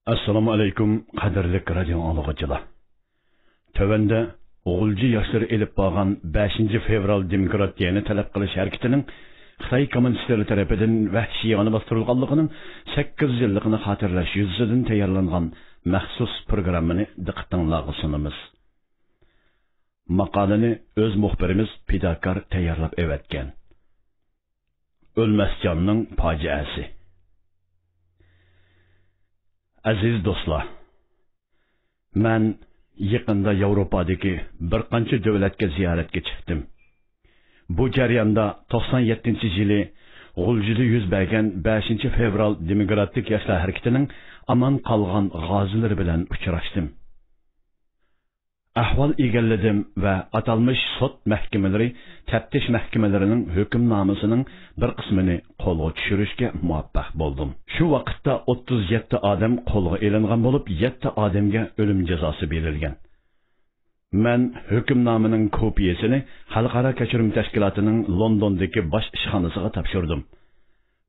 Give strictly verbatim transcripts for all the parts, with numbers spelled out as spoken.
ئەسسالامۇ ئەلەيكۇم، قەدىرلىك رادىيو ئاڭلىغۇچىلار. تۆۋەندە غۇلجا ياشلىرى ئېلىپ بارغان بەشىنچى فېۋرال دېموكراتىيەنى تەلەپ قىلىش ھەرىكىتىنىڭ خىتاي كوممۇنىستلىرى تەرىپىدىن ۋەھشىيانە باستۇرۇلغانلىقىنىڭ سەككىز يىللىقىنى خاتىرىلەش يۈزىسىدىن تەييارلانغان مەخسۇس پروگراممىنى دىققىتىڭلارغا سۇنىمىز. ماقالىنى ئۆز مۇخبىرىمىز پىداكار تەييارلاپ ئەۋەتكەن. ئۆلمەسجاننىڭ پاجىئەسى. ئەزىز دوستلار، مەن يېقىندا ياۋروپادىكى بىر قانچە دۆلەتكە زىيارەتكە چىقتىم. بۇ جەرياندا توقسان يەتتىنچى يىلى غۇلجىدا يۈز بەرگەن بەشىنچى فېۋرال دېموكراتىك ياشلار ھەرىكىتىنىڭ ئامان قالغان غازىلىرى بىلەن ئۇچراشتىم. ئەھۋال ئىگىلىدىم ۋە ئاتالمىش سوت مەھكىمىلىرى تەپتىش مەھكىمىلىرىنىڭ ھۆكۈمنامىسىنىڭ بىر قىسمىنى قولغا چۈشۈرۈشكە مۇۋەپپەق بولدۇم. شۇ ۋاقىتتا ئوتتۇز يەتتە ئادەم قولغا ئېلىنغان بولۇپ، يەتتە ئادەمگە ئۆلۈم جازاسى بېرىلگەن. مەن ھۆكۈمنامىنىڭ كوپىيىسىنى خەلقئارا كەچۈرۈم تەشكىلاتىنىڭ لوندوندىكى باش ئىشخانىسىغا تاپشۇردۇم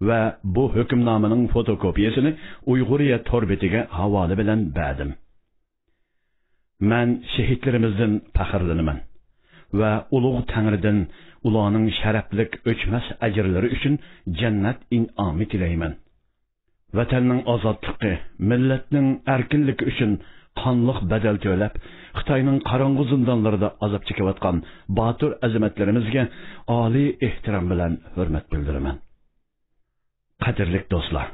ۋە بۇ ھۆكۈمنامىنىڭ فوتوكوپىيىسىنى ئۇيغۇرىيە تور بېتىگە ھاۋالە بىلەن بەردىم. مەن شېھىتلىرىمىزدىن پەخىرلىنىمەن ۋە ئۇلۇغ تەڭرىدىن ئۇلارنىڭ شەرەپلىك ئۆچمەس ئەجىرلىرى ئۈچۈن جەننەت ئىنئامى تىلەيمەن. ۋەتەننىڭ ئازادلىقى، مىللەتنىڭ ئەركىنلىكى ئۈچۈن قانلىق بەدەل تۆلەپ، خىتاينىڭ قاراڭغۇ زىندانلىرىدا ئازاب چېكىۋاتقان باتۇر ئەزىمەتلىرىمىزگە ئالىي ئېھتىرام بىلەن ھۆرمەت بىلدۈرىمەن. قەدىرلىك دوستلار،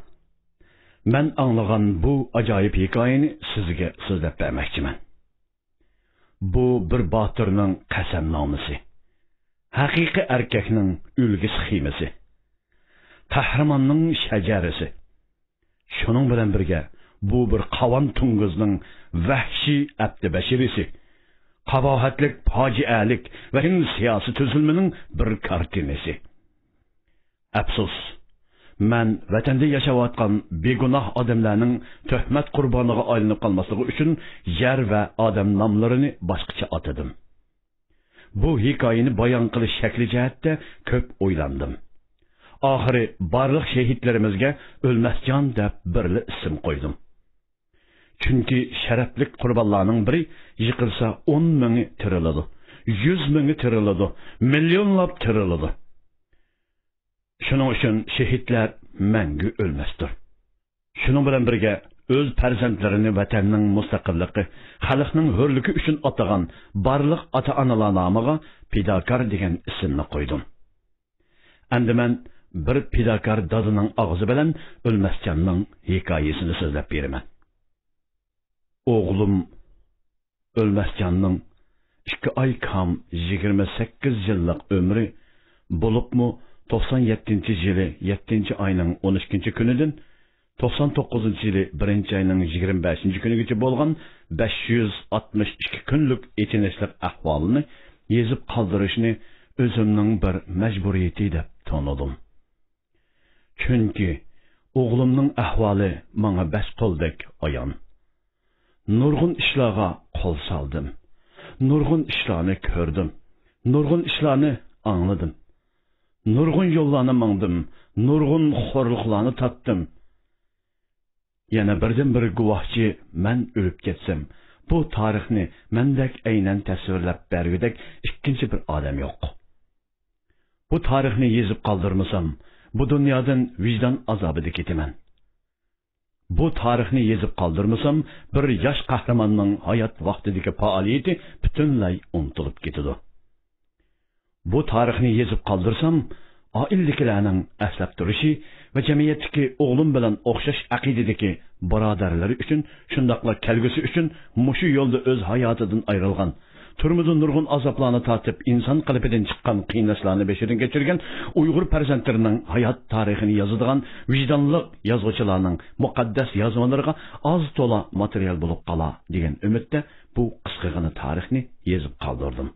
مەن ئاڭلىغان بۇ ئاجايىپ ھېكايىنى سىزگە سۆزلەپ بەرمەكچىمەن. بۇ بىر باتۇرنىڭ قەسەمنامىسى، ھەقىقىي ئەركەكنىڭ ئۈلگە سخېمىسى، قەھرىماننىڭ شەجەرىسى. شۇنىڭ بىلەن بىرگە، بۇ بىر قاۋان توڭگۇزنىڭ ۋەھشىي ئەپتى بەشىرىسى، قاباھەتلىك، پاجىئەلىك ۋە سىياسىي تۈزۈلمىنىڭ بىر كارتىنىسى. ئەپسۇس، مەن ۋەتەندە ياشاۋاتقان بىگۇناھ ئادەملەرنىڭ تۆھمەت قۇربانىغا ئايلىنىپ قالماسلىقى ئۈچۈن يەر ۋە ئادەم ناملىرىنى باشقىچە ئاتىدىم. بۇ ھېكايىنى بايان قىلىش شەكلى جەھەتتە كۆپ ئويلاندىم. ئاخىرى بارلىق شېھىتلىرىمىزگە ئۆلمەسجان دەپ بىرلا ئىسىم قويدۇم. چۈنكى شەرەپلىك قۇربانلارنىڭ بىرى يىقىلسا، ئون مىڭى تىرىلىدۇ، يۈز مىڭى تىرىلىدۇ، مىليونلاپ تىرىلىدۇ. شۇنىڭ ئۈچۈن شېھىتلەر مەڭگۈ ئۆلمەستۇر. شۇنىڭ بىلەن بىرگە، ئۆز پەرزەنتلىرىنى ۋەتەننىڭ مۇستەقىللىقى، خەلقنىڭ ھۆرلۈكى ئۈچۈن ئاتىغان بارلىق ئاتا-ئانىلار نامىغا پىداكار دېگەن ئىسىمنى قويدۇم. ئەمدى مەن بىر پىداكار دادىنىڭ ئاغزى بىلەن ئۆلمەسجاننىڭ ھېكايىسىنى سۆزلەپ بېرىمەن. ئوغلۇم ئۆلمەسجاننىڭ ئىككى ئاي كام يىگىرمە سەككىز يىللىق ئۆمرى، بولۇپمۇ توقسان يەتتىنچى يىلى يەتتىنچى ئاينىڭ ئون ئىككىنچى كۈنىدىن توقسان توققۇزىنچى يىلى بىرىنچى ئاينىڭ يىگىرمە بەشىنچى كۈنىگىچە بولغان بەش يۈز ئاتمىش ئىككى كۈنلۈك ئېچىنىشلىق ئەھۋالىنى يېزىپ قالدۇرۇشنى ئۆزۈمنىڭ بىر مەجبۇرىيىتى دەپ تونۇدۇم. چۈنكى ئوغلۇمنىڭ ئەھۋالى ماڭا بەس قولدەك ئايان. نۇرغۇن ئىشلارغا قول سالدىم. نۇرغۇن ئىشلارنى كۆردۈم. نۇرغۇن ئىشلارنى ئاڭلىدىم. نۇرغۇن يوللارنى ماڭدىم. نۇرغۇن خورلۇقلارنى تارتتىم. يەنە بىردىنبىر گۇۋاھچى مەن ئۆلۈپ كەتسەم، بۇ تارىخنى مەندەك ئەينەن تەسۋىرلەپ بەرگۈدەك ئىككىنچى بىر ئادەم يوق. بۇ تارىخنى يېزىپ قالدۇرمىسام، بۇ دۇنيادىن ۋىجدان ئازابىدا كېتىمەن. بۇ تارىخنى يېزىپ قالدۇرمىسام، بىر ياش قەھرىماننىڭ ھايات ۋاقتىدىكى پائالىيىتى پۈتۈنلەي ئۇنتۇلۇپ كېتىدۇ. بۇ تارىخنى يېزىپ قالدۇرسام، ئائىلىدىكىلەرنىڭ ئەسلەپ تۇرۇشى ۋە جەمئىيەتتىكى ئوغلۇم بىلەن ئوخشاش ئەقىدىدىكى بۇرادەرلىرى ئۈچۈن، شۇنداقلا كەلگۈسى ئۈچۈن مۇشۇ يولدا ئۆز ھاياتىدىن ئايرىلغان، تۈرمىدە نۇرغۇن ئازابلارنى تارتىپ، ئىنسان قېلىپىدىن چىققان قىيناشلارنى بېشىدىن كەچۈرگەن ئۇيغۇر پەرزەنتلىرىنىڭ ھايات تارىخىنى يازىدىغان ۋىجدانلىق يازغۇچىلارنىڭ مۇقەددەس يازمىلىرىغا ئاز تولا ماتېرىيال بولۇپ قالا دېگەن ئۈمىدتە بۇ قىسقىغىنە تارىخنى يېزىپ قالدۇردۇم.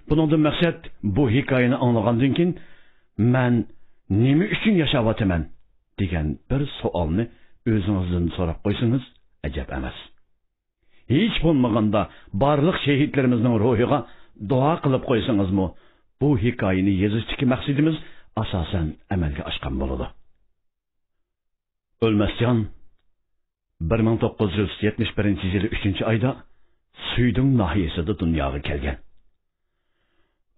بۇنىڭدىن مەقسەت، بۇ ھېكايىنى ئاڭلىغاندىن كېيىن، «مەن نېمە ئۈچۈن ياشاۋاتىمەن؟» دېگەن بىر سوئالنى ئۆزىڭىزدىن سوراپ قويسىڭىز ئەجەب ئەمەس. ھېچ بولمىغاندا بارلىق شېھىتلىرىمىزنىڭ روھىغا دۇئا قىلىپ قويسىڭىزمۇ، بۇ ھېكايىنى يېزىشتىكى مەقسىتىمىز ئاساسەن ئەمەلگە ئاشقان بولىدۇ. ئۆلمەسجان، بىر مىڭ توققۇز يۈز يەتمىش بىرىنچى يىلى ئۈچىنچى ئايدا سۈيدۈڭ ناھىيەسىدە دۇنياغا كەلگەن.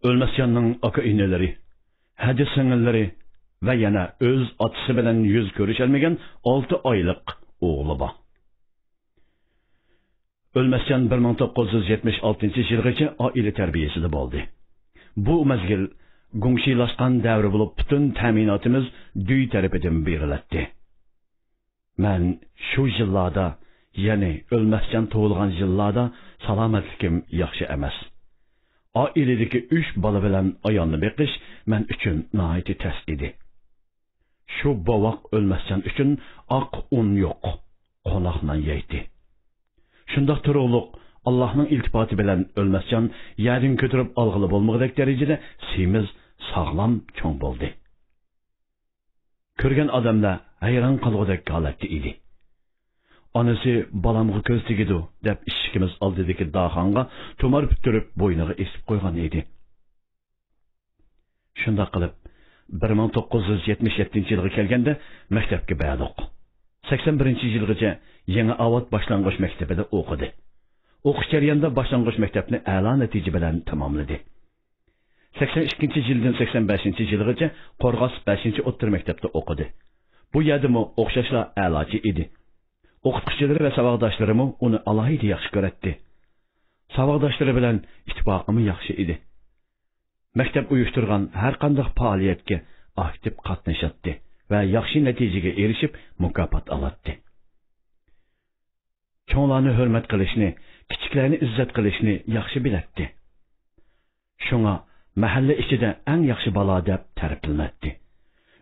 ئۆلمەسجاننىڭ ئاكا-ئىنىلىرى، ھەدە-سىڭىللىرى ۋە يەنە ئۆز ئاتىسى بىلەن يۈز كۆرۈشەلمىگەن ئالتە ئايلىق ئوغلى بار. ئۆلمەسجان بىر مىڭ توققۇز يۈز يەتمىش ئالتىنچى يىلغىچە ئائىلە تەربىيەسىدە بولدى. بۇ مەزگىل گۇڭشىلاشقان دەۋر بولۇپ، پۈتۈن تەمىناتىمىز دۈي تەرىپىدىن بېرىلەتتى. مەن شۇ يىللاردا، يەنى ئۆلمەسجان تۇغۇلغان يىللاردا سالامەتلىكىم ياخشى ئەمەس. ئائىلىدىكى ئۈچ بالا بىلەن ئايالنى بېقىش مەن ئۈچۈن ناھايىتى تەس ئىدى. شۇ بوۋاق ئۆلمەسجان ئۈچۈن ئاق ئۇن يوق، قوناق نان يەيتتى. شۇنداق تۇرۇقلۇق، ئاللاھنىڭ ئىلتىپاتى بىلەن ئۆلمەسجان يەردىن كۆتۈرۈپ ئالغىلى بولمىغۇدەك دەرىجىدە سېمىز، ساغلام چوڭ بولدى. كۆرگەن ئادەملەر ھەيران قالغۇدەك ھالەتتە ئىدى. ئانىسى بالامغا كۆز تېگىدۇ دەپ ئىشىكىمىز ئالدىدىكى داخانغا تۇمار پۈتتۈرۈپ بوينىغا ئېسىپ قويغان ئىدى. شۇنداق قىلىپ، بىر مىڭ توققۇز يۈز يەتمىش يەتتىنچى يىلغا كەلگەندە مەكتەپكە بەردۇق. سەكسەن بىرىنچى يىلغىچە يېڭىئاۋات باشلانغۇچ مەكتىپىدە ئوقۇدى. ئوقۇش جەريانىدا باشلانغۇچ مەكتەپنى ئەلا نەتىجە بىلەن تاماملىدى. سەكسەن ئىككىنچى يىلدىن سەكسەن بەشىنچى يىلغىچە قورغاس بەشىنچى ئوتتۇرا مەكتەپتە ئوقۇدى. بۇ يەردىمۇ ئوخشاشلا ئەلاچى ئىدى. ئوقۇتقۇچىلىرى ۋە ساۋاقداشلىرىمۇ ئۇنى ئالاھىدە ياخشى كۆرەتتى. ساۋاقداشلىرى بىلەن ئىتتىپاقىمۇ ياخشى ئىدى. مەكتەپ ئۇيۇشتۇرغان ھەرقانداق پائالىيەتكە ئاكتىپ قاتنىشاتتى ۋە ياخشى نەتىجىگە ئېرىشىپ، مۇكاپات ئالاتتى. چوڭلارنى ھۆرمەت قىلىشنى، كىچىكلەرنى ئىززەت قىلىشنى ياخشى بىلەتتى. شۇڭا مەھەللە ئىچىدە ئەڭ ياخشى بالا دەپ تەرىپلىنەتتى.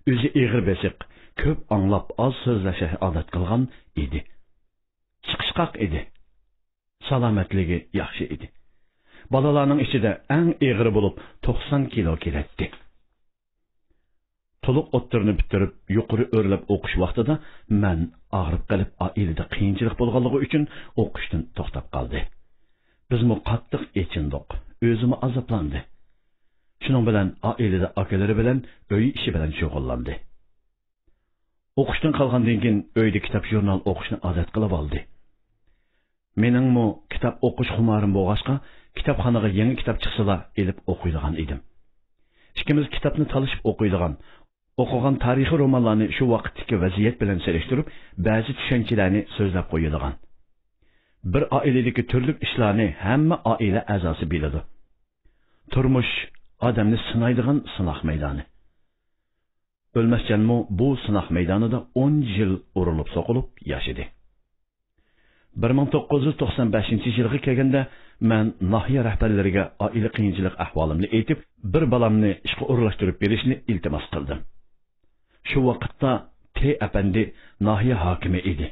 ئۆزى ئېغىر بېسىق، كۆپ ئاڭلاپ، ئاز سۆزلەشكە ئادەت قىلغان ئىدى. چىقىشقاق ئىدى. سالامەتلىكى ياخشى ئىدى. بالىلارنىڭ ئىچىدە ئەڭ ئېغىرى بولۇپ، توقسان كىلو كېلەتتى. تولۇق ئوتتۇرىنى پۈتتۈرۈپ، يۇقىرى ئۆرلەپ ئوقۇش ۋاقتىدا مەن ئاغرىپ قېلىپ، ئائىلىدە قىيىنچىلىق بولغانلىقى ئۈچۈن ئوقۇشتىن توختاپ قالدى. بىزمۇ قاتتىق ئېچىندۇق، ئۆزىمۇ ئازابلاندى. شۇنىڭ بىلەن ئائىلىدە ئاكىلىرى بىلەن ئۆي ئىشى بىلەن شۇغۇللاندى. ئوقۇشتىن قالغاندىن كېيىن ئۆيدە كىتاب-ژۇرنال ئوقۇشنى ئادەت قىلىۋالدى. مېنىڭمۇ كىتاب ئوقۇش خۇمارىم بولغاچقا، كىتابخانىغا يېڭى كىتاب چىقسىلا ئېلىپ ئوقۇيدىغان ئىدىم. ئىككىمىز كىتابنى تالىشىپ ئوقۇيدىغان، ئوقۇغان تارىخىي رومانلارنى شۇ ۋاقىتتىكى ۋەزىيەت بىلەن سېلىشتۇرۇپ، بەزى چۈشەنچىلەرنى سۆزلەپ قويىدىغان. بىر ئائىلىدىكى تۈرلۈك ئىشلارنى ھەممە ئائىلە ئەزاسى بىلىدۇ. تۇرمۇش ئادەمنى سىنايدىغان سىناق مەيدانى. ئۆلمەسجانمۇ بۇ سىناق مەيدانىدا ئون يىل ئۇرۇلۇپ-سوقۇلۇپ ياشىدى. بىر مىڭ توققۇز يۈز توقسان بەشىنچى يىلغا كەلگەندە، مەن ناھىيە رەھبەرلىرىگە ئائىلە قىيىنچىلىق ئەھۋالىمنى ئېيتىپ، بىر بالامنى ئىشقا ئورۇنلاشتۇرۇپ بېرىشنى ئىلتىماس قىلدىم. شۇ ۋاقىتتا تې ئەپەندى ناھىيە ھاكىمى ئىدى.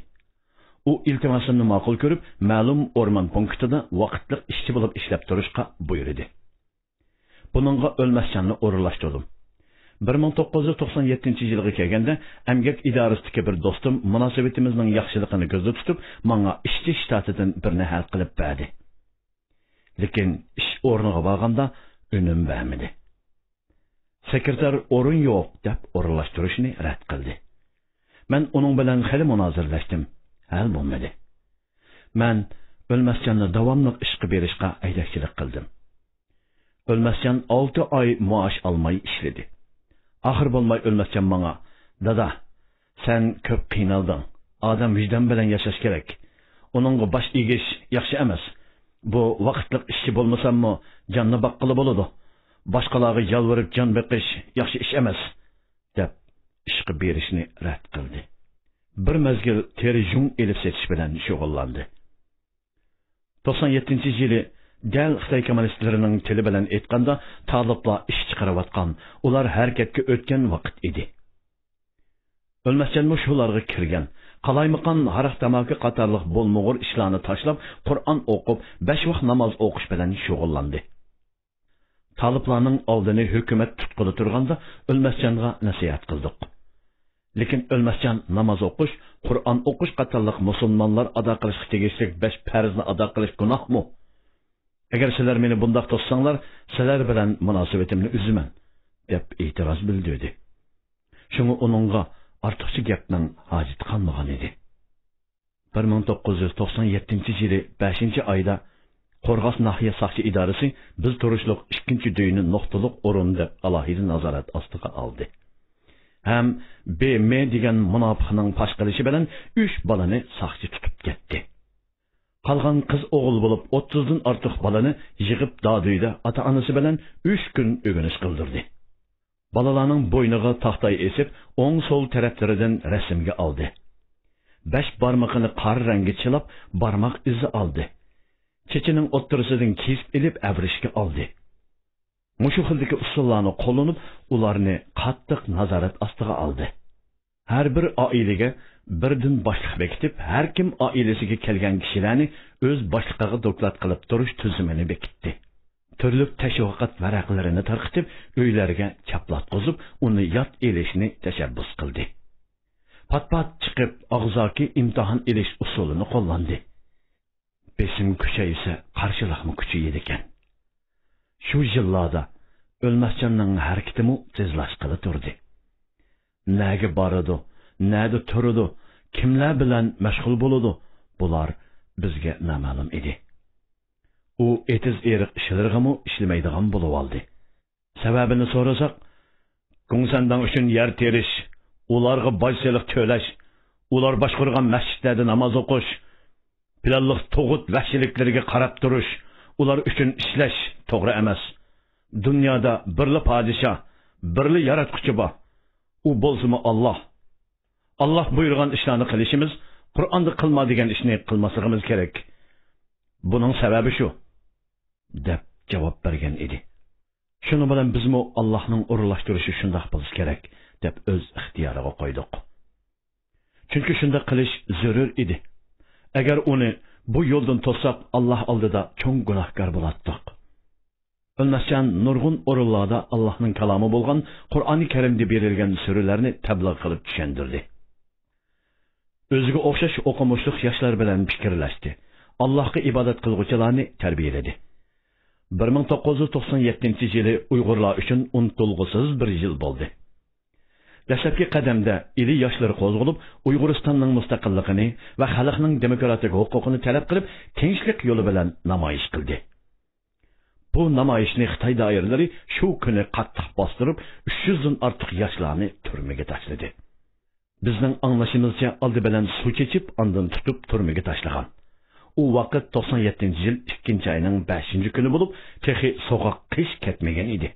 ئۇ ئىلتىماسىمنى ماقۇل كۆرۈپ، مەلۇم ئورمان پونكىتىدا ۋاقىتلىق ئىشچى بولۇپ ئىشلەپ تۇرۇشقا بۇيرۇدى. بۇنىڭغا ئۆلمەسجاننى ئورۇنلاشتۇردۇم. بىر مىڭ توققۇز يۈز توقسان يەتتىنچى يىلغا كەلگەندە، ئەمگەك ئىدارىسىدىكى بىر دوستۇم مۇناسىۋىتىمىزنىڭ ياخشىلىقىنى كۆزدە تۇتۇپ، ماڭا ئىشچى شتاتىدىن بىرنى ھەل قىلىپ بەردى. لېكىن ئىش ئورنىغا بارغاندا ئۈنۈم بەرمىدى. سېكرېتار ئورۇن يوق دەپ ئورۇنلاشتۇرۇشنى رەت قىلدى. مەن ئۇنىڭ بىلەن خېلى مۇنازىرىلەشتىم. ھەل بولمىدى. مەن ئۆلمەسجاننى داۋاملىق ئىشقا بېرىشقا ھەيدەكچىلىك قىلدىم. ئۆلمەسجان ئالتە ئاي مائاش ئالماي ئىشلىدى. ئاخىر بولماي ئۆلمەسجان ماڭا، «دادا، سەن كۆپ قىينالدىڭ. ئادەم ۋىجدان بىلەن ياشاش كېرەك. ئۇنىڭغا باش ئېگىش ياخشى ئەمەس. بۇ ۋاقىتلىق ئىشچى بولمىساممۇ جاننى باققىلى بولىدۇ. باشقىلارغا يالۋۇرۇپ جان بېقىش ياخشى ئىش ئەمەس» دەپ ئىشقا بېرىشنى رەت قىلدى. بىر مەزگىل تېرە يۇڭ ئېلىپ سېتىش بىلەن شۇغۇللاندى. توقسان يەتتىنچى يىلى دەل خىتاي كوممۇنىستلىرىنىڭ تىلى بىلەن ئېيتقاندا، تالىپلار ئىش چىقىرىۋاتقان، ئۇلار ھەرىكەتكە ئۆتكەن ۋاقىت ئىدى. ئۆلمەسجانمۇ شۇلارغا كىرگەن. قالايمىقان ھاراق تاماكا قاتارلىق بولمىغۇر ئىشلارنى تاشلاپ، قۇرئان ئوقۇپ، بەش ۋاق ناماز ئوقۇش بىلەن شۇغۇللاندى. تالىپلارنىڭ ئالدىنى ھۆكۈمەت تۇتقىلى تۇرغاندا، ئۆلمەسجانغا نەسىھەت قىلدۇق. لېكىن ئۆلمەسجان ناماز ئوقۇش، قۇرئان ئوقۇش قاتارلىق مۇسۇلمانلار ئادا قىلىشقا تېگىشلىك بەش پەرزنى ئادا قىلىش گۇناھمۇ؟ ئەگەر سىلەر مېنى بۇنداق توسساڭلار، سىلەر بىلەن مۇناسىۋىتىمنى ئۈزىمەن، دەپ ئېتىراز بىلدۈردى. شۇڭا ئۇنىڭغا ئارتۇقچە گەپنىڭ ھاجىتى قالمىغان ئىدى. بىر مىڭ توققۇز يۈز توقسان يەتتىنچى يىلى بەشىنچى ئايدا قورغاس ناھىيە ساقچى ئىدارىسى بىز تۇرۇشلۇق ئىككىنچى دۆينى نۇقتىلىق ئورۇن دەپ ئالاھىدە نازارەت ئاستىغا ئالدى. ھەم ب م دېگەن مۇناپىقنىڭ پاش قىلىشى بىلەن ئۈچ بالىنى ساقچى تۇتۇپ كەتتى. قالغان قىز ئوغۇل بولۇپ، ئوتتۇزدىن ئارتۇق بالىنى يىغىپ دادۈيدە ئاتا-ئانىسى بىلەن ئۈچ كۈن ئۆگىنىش قىلدۇردى. بالىلارنىڭ بوينىغا تاختاي ئېسىپ، ئوڭ سول تەرەپلىرىدىن رەسىمگە ئالدى. بەش بارمىقىنى قارا رەڭگە چىلاپ، بارماق ئىزى ئالدى. چېچىنىڭ ئوتتۇرىسىدىن كېسىپ ئېلىپ ئەۋرىشكە ئالدى. مۇشۇ خىلدىكى ئۇسۇللارنى قوللىنىپ، ئۇلارنى قاتتىق نازارەت ئاستىغا ئالدى. ھەر بىر ئائىلىگە بىردىن باشلىق بېكىتىپ، ھەر كىم ئائىلىسىگە كەلگەن كىشىلەرنى ئۆز باشلىقىغا دوكلات قىلىپ تۇرۇش تۈزۈمىنى بېكىتتى. تۈرلۈك تەشۋىقات ۋەرەقلىرىنى تارقىتىپ، ئۆيلەرگە چاپلاتقۇزۇپ، ئۇنى ياد ئېلىشنى تەشەببۇس قىلدى. پات-پات چىقىپ، ئاغزاكى ئىمتىھان ئېلىش ئۇسۇلىنى قوللاندى. بېسىم كۈچەيسە، قارشىلىقمۇ كۈچىيىدىكەن. شۇ يىللاردا ئۆلمەسجاننىڭ ھەرىكىتىمۇ تېزلاشقىلى تۇردى. نەگە بارىدۇ، نەدە تۇرىدۇ، كىملەر بىلەن مەشغۇل بولىدۇ، بۇلار بىزگە نامەلۇم ئىدى. ئۇ ئېتىز-ئېرىق ئىشلىرىغىمۇ ئىشلىمەيدىغان بولۇۋالدى. سەۋەبىنى سورىساق، گۇڭسەنداڭ ئۈچۈن يەر تېرىش، ئۇلارغا باج سېلىق تۆلەش، ئۇلار باشقۇرغان مەسچىتلەردە ناماز ئوقۇش، پىلانلىق تۇغۇت ۋەھشىيلىكلىرىگە قاراپ تۇرۇش، ئۇلار ئۈچۈن ئىشلەش توغرا ئەمەس. دۇنيادا بىرلا پادىشاھ، بىرلا ياراتقۇچى بار. ئۇ بولسىمۇ ئاللاھ. ئاللاھ بۇيرۇغان ئىشلارنى قىلىشىمىز، قۇرئاندا قىلما دېگەن ئىشنى قىلماسلىقىمىز كېرەك. بۇنىڭ سەۋەبى شۇ، دەپ جاۋاب بەرگەن ئىدى. شۇنىڭ بىلەن بىزمۇ ئاللاھنىڭ ئورۇنلاشتۇرۇشى شۇنداق بولۇشى كېرەك، دەپ ئۆز ئىختىيارىغا قويدۇق. چۈنكى شۇنداق قىلىش زۆرۈر ئىدى. ئەگەر ئۇنى بۇ يولدىن توسساق، ئاللاھ ئالدىدا چوڭ گۇناھكار بولاتتۇق. ئۆلمەسجان نۇرغۇن ئورۇنلاردا ئاللاھنىڭ كالامى بولغان قۇرئانى كەرىمدە بېرىلگەن سۈرىلەرنى تەبلىغ قىلىپ چۈشەندۈردى. ئۆزىگە ئوخشاش ئوقۇمۇشلۇق ياشلار بىلەن پىكىرلەشتى. ئاللاھقا ئىبادەت قىلغۇچىلارنى تەربىيەلىدى. بىر مىڭ توققۇز يۈز توقسان يەتتىنچى يىلى ئۇيغۇرلار ئۈچۈن ئۇنتۇلغۇسىز بىر يىل بولدى. دەسلەپكى قەدەمدە ئىلى ياشلىرى قوزغىلىپ، ئۇيغۇرىستاننىڭ مۇستەقىللىقىنى ۋە خەلقنىڭ دېموكراتىك ھوقۇقىنى تەلەپ قىلىپ، تىنچلىق يولى بىلەن نامايىش قىلدى. بۇ نامايىشنى خىتاي دائىرىلىرى شۇ كۈنى قاتتىق باستۇرۇپ، ئۈچ يۈزدىن ئارتۇق ياشلارنى تۈرمىگە تاشلىدى. بىزنىڭ ئاڭلىشىمىزچە، ئالدى بىلەن سۇ چېچىپ، ئاندىن تۇتۇپ تۈرمىگە تاشلىغان. ئۇ ۋاقىت توقسان يەتتىنچى يىل ئىككىنچى ئاينىڭ بەشىنچى كۈنى بولۇپ، تېخى سوغۇق قىش كەتمىگەن ئىدى.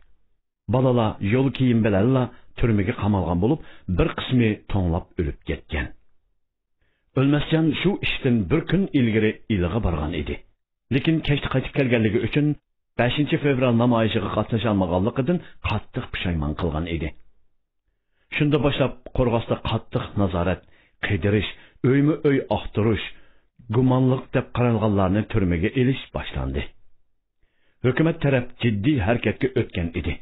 بالىلار يول كىيىم بىلەنلا تۈرمىگە قامالغان بولۇپ، بىر قىسمى توڭلاپ ئۆلۈپ كەتكەن. ئۆلمەسجان شۇ ئىشتىن بىر كۈن ئىلگىرى ئىلىغا بارغان ئىدى. لېكىن كەچتە قايتىپ كەلگەنلىكى ئۈچۈن، بەشىنچى فېۋرال نامايىشىغا قاتنىشالمىغانلىقىدىن قاتتىق پۇشايمان قىلغان ئىدى. شۇندىن باشلاپ قورغاستا قاتتىق نازارەت، قىدىرىش، ئۆيمۇ ئۆي ئاختۇرۇش، گۇمانلىق دەپ قارالغانلارنى تۈرمىگە ئېلىش باشلاندى. ھۆكۈمەت تەرەپ جىددىي ھەرىكەتكە ئۆتكەن ئىدى.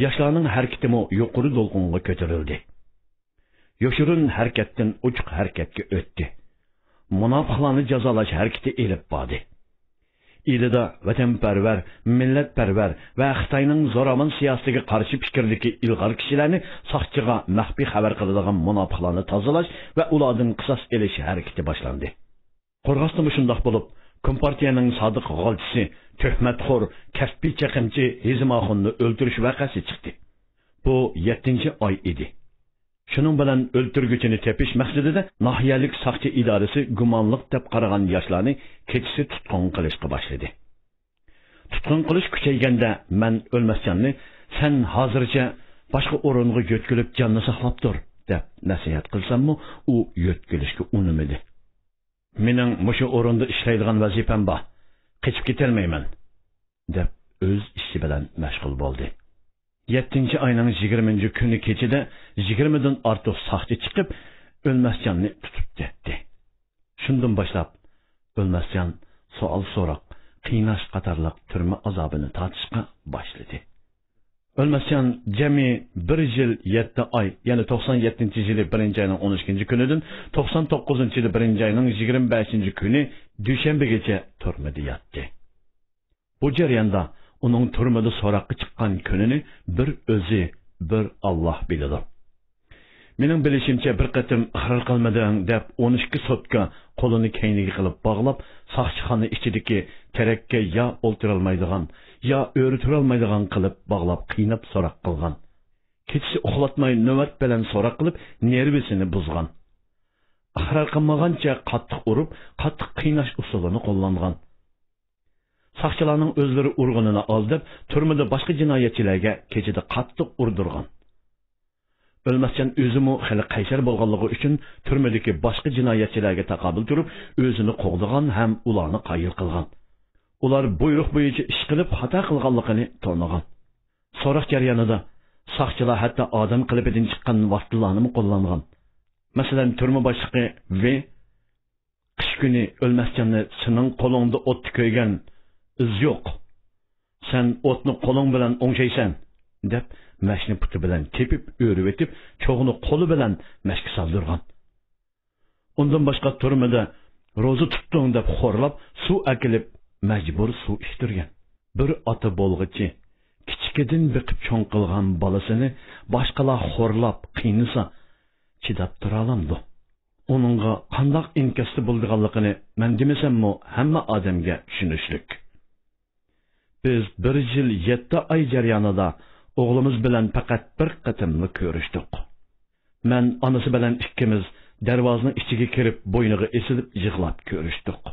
ياشلارنىڭ ھەرىكىتىمۇ يۇقىرى دولقۇنغا كۆتۈرۈلدى. يوشۇرۇن ھەرىكەتتىن ئوچۇق ھەرىكەتكە ئۆتتى. مۇناپىقلارنى جازالاش ھەرىكىتى ئېلىپ باردى. ئىلىدا ۋەتەنپەرۋەر، مىللەتپەرۋەر ۋە خىتاينىڭ زوراۋان سىياسىتىگە قارشى پىكىردىكى ئىلغار كىشىلەرنى ساقچىغا مەخپىي خەۋەر قىلىدىغان مۇناپىقلارنى تازىلاش ۋە ئۇلاردىن قىساس ئېلىش ھەرىكىتى باشلاندى. قورغاستىمۇ شۇنداق بولۇپ، كومپارتىيەنىڭ سادىق غالچىسى، تۆھمەتخور، كەسپىي چېقىمچى ھېزىم ئاخۇننى ئۆلتۈرۈش ۋەقەسى چىقتى. بۇ يەتتىنچى ئاي ئىدى. شۇنىڭ بىلەن ئۆلتۈرگۈچىنى تېپىش مەقسىتىدە ناھىيەلىك ساقچى ئىدارىسى گۇمانلىق دەپ قارىغان ياشلارنى كېچىسى تۇتقۇن قىلىشقا باشلىدى. تۇتقۇن قىلىش كۈچەيگەندە، مەن ئۆلمەسجاننى، «سەن ھازىرچە باشقا ئورۇنغا يۆتكىلىپ جاننى ساقلاپ تۇر» دەپ نەسىھەت قىلساممۇ، ئۇ يۆتكىلىشكە ئۇنىمىدى. «مېنىڭ مۇشۇ ئورۇندا ئىشلەيدىغان ۋەزىپەم بار، قېچىپ كېتەلمەيمەن» دەپ، ئۆز ئىشى بىلەن مەشغۇل بولدى. يەتتىنچى ئاينىڭ يىگىرمىنچى كۈنى كېچىدە يىگىرمىدىن ئارتۇق ساقچى چىقىپ، ئۆلمەسجاننى تۇتۇپ كەتتى. شۇندىن باشلاپ، ئۆلمەسجان سوئال سوراق، قىيناش قاتارلىق تۈرمە ئازابىنى تارتىشقا باشلىدى. ئۆلمەسجان جەمئىي بىر يىل يەتتە ئاي، يەنى توقسان يەتتىنچى يىلى بىرىنچى ئاينىڭ ئون ئىككىنچى كۈنىدىن توقسان توققۇزىنچى يىلى بىرىنچى ئاينىڭ يىگىرمە بەشىنچى كۈنى دۈشەنبىگىچە تۈرمىدە ياتتى. بۇ جەرياندا ئۇنىڭ تۈرمىدە سوراققا چىققان كۈنىنى بىر ئۆزى، بىر ئاللاھ بىلىدۇ. مېنىڭ بىلىشىمچە، بىر قېتىم «ئىقرار قىلمىدىڭ» دەپ، ئون ئىككى سوتكا قولىنى كەينىگە قىلىپ باغلاپ، ساقچىخانا ئىچىدىكى تېرەككە يا ئولتۇرالمايدىغان، يا ئۆرە تۇرالمايدىغان قىلىپ باغلاپ، قىيناپ سوراق قىلغان. كېچىسى ئۇخلاتماي نۆۋەت بىلەن سوراق قىلىپ، نېرۋىسىنى بۇزغان. ئىقرار قىلمىغانچە قاتتىق ئۇرۇپ، قاتتىق قىيناش ئۇسۇلىنى قوللانغان. ساقچىلارنىڭ ئۆزلىرى ئۇرغىنىنى ئاز دەپ، تۈرمىدە باشقا جىنايەتچىلەرگە كېچىدە قاتتىق ئۇردۇرغان. ئۆلمەسجان ئۆزىمۇ خېلى قەيسەر بولغانلىقى ئۈچۈن، تۈرمىدىكى باشقا جىنايەتچىلەرگە تاقابىل تۇرۇپ، ئۆزىنى قوغدىغان ھەم ئۇلارنى قايىل قىلغان. ئۇلار بۇيرۇق بويىچە ئىش قىلىپ، خاتا قىلغانلىقىنى تونۇغان. سوراق جەريانىدا ساقچىلار ھەتتا ئادەم قېلىپىدىن چىققان ۋاسىتىلارنىمۇ قوللانغان. مەسىلەن، تۈرمە باشلىقى ۋېي: «قىش كۈنى ئۆلمەسجاننى سېنىڭ قولۇڭدا ئوتتا كۆرگەن ئىز يوق. سەن ئوتنى قولۇڭ بىلەن ئوڭشايسەن» دەپ، مەشنى پۇتى بىلەن تېپىپ، ئۆرۈۋېتىپ، چوغىنى قولى بىلەن مەشكە سالدۇرغان. ئۇندىن باشقا، تۈرمىدە «روزا تۇتتۇڭ» دەپ خورلاپ، سۇ ئەكېلىپ، مەجبۇر سۇ ئىچتۈرگەن. بىر ئاتا بولغۇچى كىچىكىدىن بېقىپ چوڭ قىلغان بالىسىنى باشقىلار خورلاپ قىينىسا، چىداپ تۇرالامدۇ؟ ئۇنىڭغا قانداق ئىنكاستا بولىدىغانلىقىنى مەن دېمىسەممۇ، ھەممە ئادەمگە چۈشىنىشلىك. بىز بىر يىل يەتتە ئاي جەريانىدا ئوغلىمىز بىلەن پەقەت بىر قېتىملا كۆرۈشتۇق. مەن ئانىسى بىلەن ئىككىمىز دەرۋازىنىڭ ئىچىگە كىرىپ، بوينىغا ئېسىلىپ يىغلاپ كۆرۈشتۇق.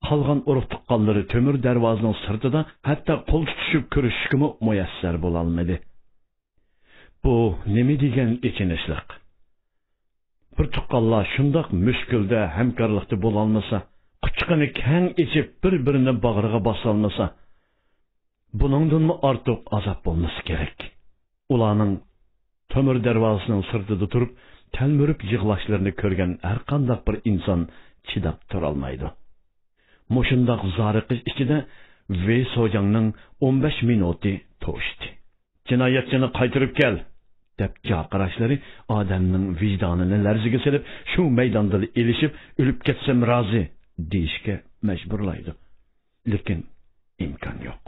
قالغان ئۇرۇق-تۇغقانلىرى تۆمۈر دەرۋازىنىڭ سىرتىدا ھەتتا قول تۇتۇشۇپ كۆرۈشۈشكىمۇ مۇيەسسەر بولالمىدى. بۇ نېمە دېگەن ئېچىنىشلىق! بىر تۇغقانلار شۇنداق مۈشكۈلدە، ھەمكارلىقتا بولالمىسا، قۇچىقىنى كەڭ ئېچىپ، بىر-بىرىنى باغرىغا باسالمىسا، بۇنىڭدىنمۇ ئارتۇق ئازاب بولمىسا كېرەك. ئۇلارنىڭ تۆمۈر دەرۋازىسىنىڭ سىرتىدا تۇرۇپ، تەلمۈرۈپ يىغلاشلىرىنى كۆرگەن ھەرقانداق بىر ئىنسان چىداپ تۇرالمايدۇ. مۇشۇنداق زارىقىش ئىچىدە ۋېي سوجاڭنىڭ ئون بەش مىنۇتى توشتى. «جىنايەتچىنى قايتۇرۇپ كەل!» دەپ جارقىراشلىرى ئادەمنىڭ ۋىجدانىنى لەرزىگە سېلىپ، شۇ مەيداندىلا ئېلىشىپ، «ئۆلۈپ كەتسەم رازى» دېيىشكە مەجبۇرلايدۇ. لېكىن ئىمكان يوق.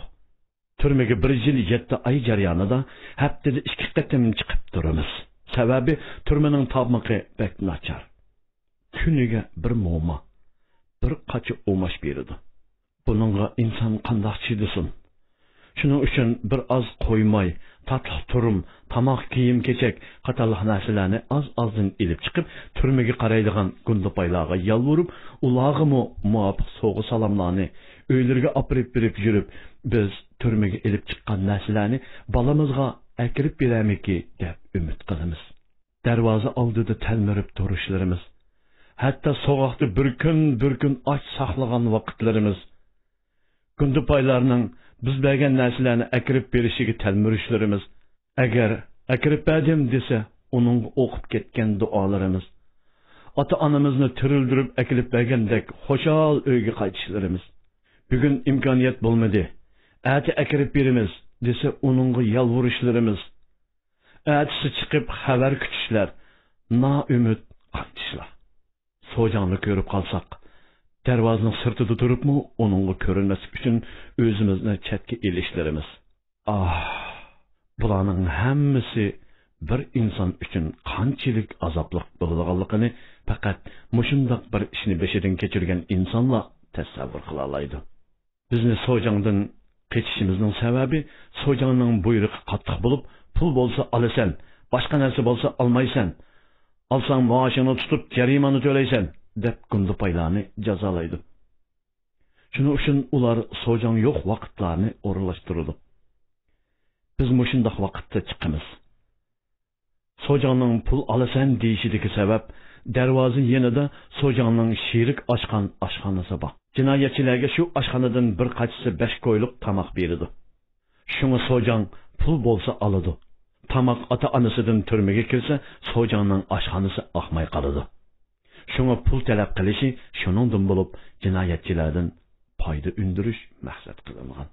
تۈرمىگە بىر يىل يەتتە ئاي جەريانىدا ھەپتىدە ئىككى قېتىم چىقىپ تۇرىمىز. سەۋەبى، تۈرمىنىڭ تامىقى بەك ناچار. كۈنىگە بىر موما، بىر قاچا ئۇماش بېرىدۇ. بۇنىڭغا ئىنسان قانداق چىدىسۇن؟ شۇنىڭ ئۈچۈن بىر ئاز قويماي، تاتلىق تۇرۇم، تاماق، كىيىم-كېچەك قاتارلىق نەرسىلەرنى ئاز-ئازدىن ئېلىپ چىقىپ، تۈرمىگە قارايدىغان گۇندىپايلارغا يالۋۇرۇپ، ئۇلارغىمۇ مۇۋاپىق سوۋغا-سالاملارنى ئۆيلىرىگە ئاپىرىپ بېرىپ يۈرۈپ، بىز تۈرمىگە ئېلىپ چىققان نەرسىلەرنى بالىمىزغا ئەكىرىپ بېرەرمىكى دەپ ئۈمىد قىلىمىز. دەرۋازا ئالدىدا تەلمۈرۈپ تۇرۇشلىرىمىز، ھەتتا سوغۇقتا بىر كۈن، بىر كۈن ئاچ ساقلىغان ۋاقىتلىرىمىز، گۇندىپايلارنىڭ بىز بەرگەن نەرسىلەرنى ئەكىرىپ بېرىشىگە تەلمۈرۈشلىرىمىز، ئەگەر «ئەكىرىپ بەردىم» دېسە، ئۇنىڭغا ئوقۇپ كەتكەن دۇئالىرىمىز، ئاتا-ئانىمىزنى تىرىلدۈرۈپ ئەكېلىپ بەرگەندەك خۇشال ئۆيگە قايتىشلىرىمىز، «بۈگۈن ئىمكانىيەت بولمىدى، ئەتە ئەكىرىپ بېرىمىز» دېسە، ئۇنىڭغا يالۋۇرۇشلىرىمىز، ئەتىسى چىقىپ خەۋەر كۈتۈشلەر، نائۈمىد قايتىشلار. سوجاڭنى كۆرۈپ قالساق، دەرۋازىنىڭ سىرتىدا تۇرۇپمۇ ئۇنىڭغا كۆرۈنمەسلىك ئۈچۈن ئۆزىمىزنى چەتكە ئېلىشلىرىمىز. ئاھ، بۇلارنىڭ ھەممىسى بىر ئىنسان ئۈچۈن قانچىلىك ئازابلىق بولىدىغانلىقىنى پەقەت مۇشۇنداق بىر ئىشنى بېشىدىن كەچۈرگەن ئىنسانلا تەسەۋۋۇر قىلالايدۇ. بىزنى سوجاڭدىن قېچىشىمىزنىڭ سەۋەبى، سوجاڭنىڭ بۇيرۇقى قاتتىق بولۇپ، «پۇل بولسا ئالىسەن، باشقا نەرسە بولسا ئالمايسەن، ئالساڭ مائاشىڭنى تۇتۇپ جەرىمانە تۆلەيسەن» دەپ گۇندىپايلارنى جازالايدۇ. شۇنىڭ ئۈچۈن ئۇلار سوجاڭ يوق ۋاقىتلارنى ئورۇنلاشتۇرىدۇ. بىز مۇشۇنداق ۋاقىتتا چىقىمىز. سوجاڭنىڭ «پۇل ئالىسەن» دېيىشىدىكى سەۋەب، دەرۋازا يېنىدا سوجاڭنىڭ شېرىك ئاچقان ئاشخانىسى بار. جىنايەتچىلەرگە شۇ ئاشخانىدىن بىر قاچىسى بەش كويلۇق تاماق بېرىدۇ. شۇڭا سوجاڭ پۇل بولسا ئالىدۇ. تاماق ئاتا-ئانىسىدىن تۈرمىگە كىرسە، سوجاڭنىڭ ئاشخانىسى ئاقماي قالىدۇ. شۇڭا پۇل تەلەپ قىلىشى شۇنىڭدىن بولۇپ، جىنايەتچىلەردىن پايدا ئۈندۈرۈش مەقسەت قىلىنغان.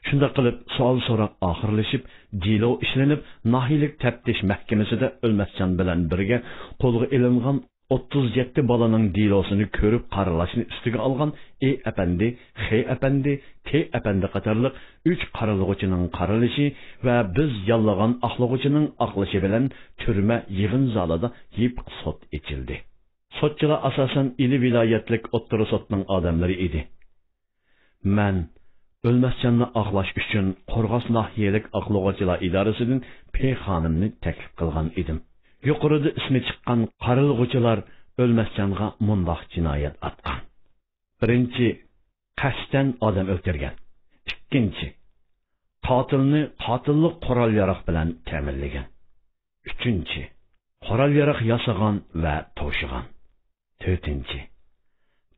شۇنداق قىلىپ، سوئال-سوراق ئاخىرلىشىپ، دېلو ئىشلىنىپ، ناھىيەلىك تەپتىش مەھكىمىسىدە ئۆلمەسجان بىلەن بىرگە قولغا ئېلىنغان ئوتتۇز يەتتە بالىنىڭ دېلوسىنى كۆرۈپ قارىلاشنى ئۈستىگە ئالغان ئې ئەپەندى، خې ئەپەندى، تې ئەپەندى قاتارلىق ئۈچ قارىلىغۇچىنىڭ قارىلىشى ۋە بىز ياللىغان ئاقلىغۇچىنىڭ ئاقلىشى بىلەن تۈرمە يىغىن زالىدا يېپىق سوت ئېچىلدى. سوتچىلار ئاساسەن ئىلى ۋىلايەتلىك ئوتتۇرا سوتنىڭ ئادەملىرى ئىدى. مەن ئۆلمەسجاننى ئاقلاش ئۈچۈن قورغاس ناھىيەلىك ئاقلىغۇچىلار ئىدارىسىدىن پې خانىمنى تەكلىپ قىلغان ئىدىم. يۇقىرىدا ئىسمى چىققان قارىلىغۇچىلار ئۆلمەسجانغا مۇنداق جىنايەت ئاتقان. بىرىنچى، قەستەن ئادەم ئۆلتۈرگەن. ئىككىنچى، قاتىلنى قاتىللىق قورال-ياراغ بىلەن تەمىنلىگەن. ئۈچىنچى، قورال-ياراغ ياسىغان ۋە توشىغان. تۆتىنچى،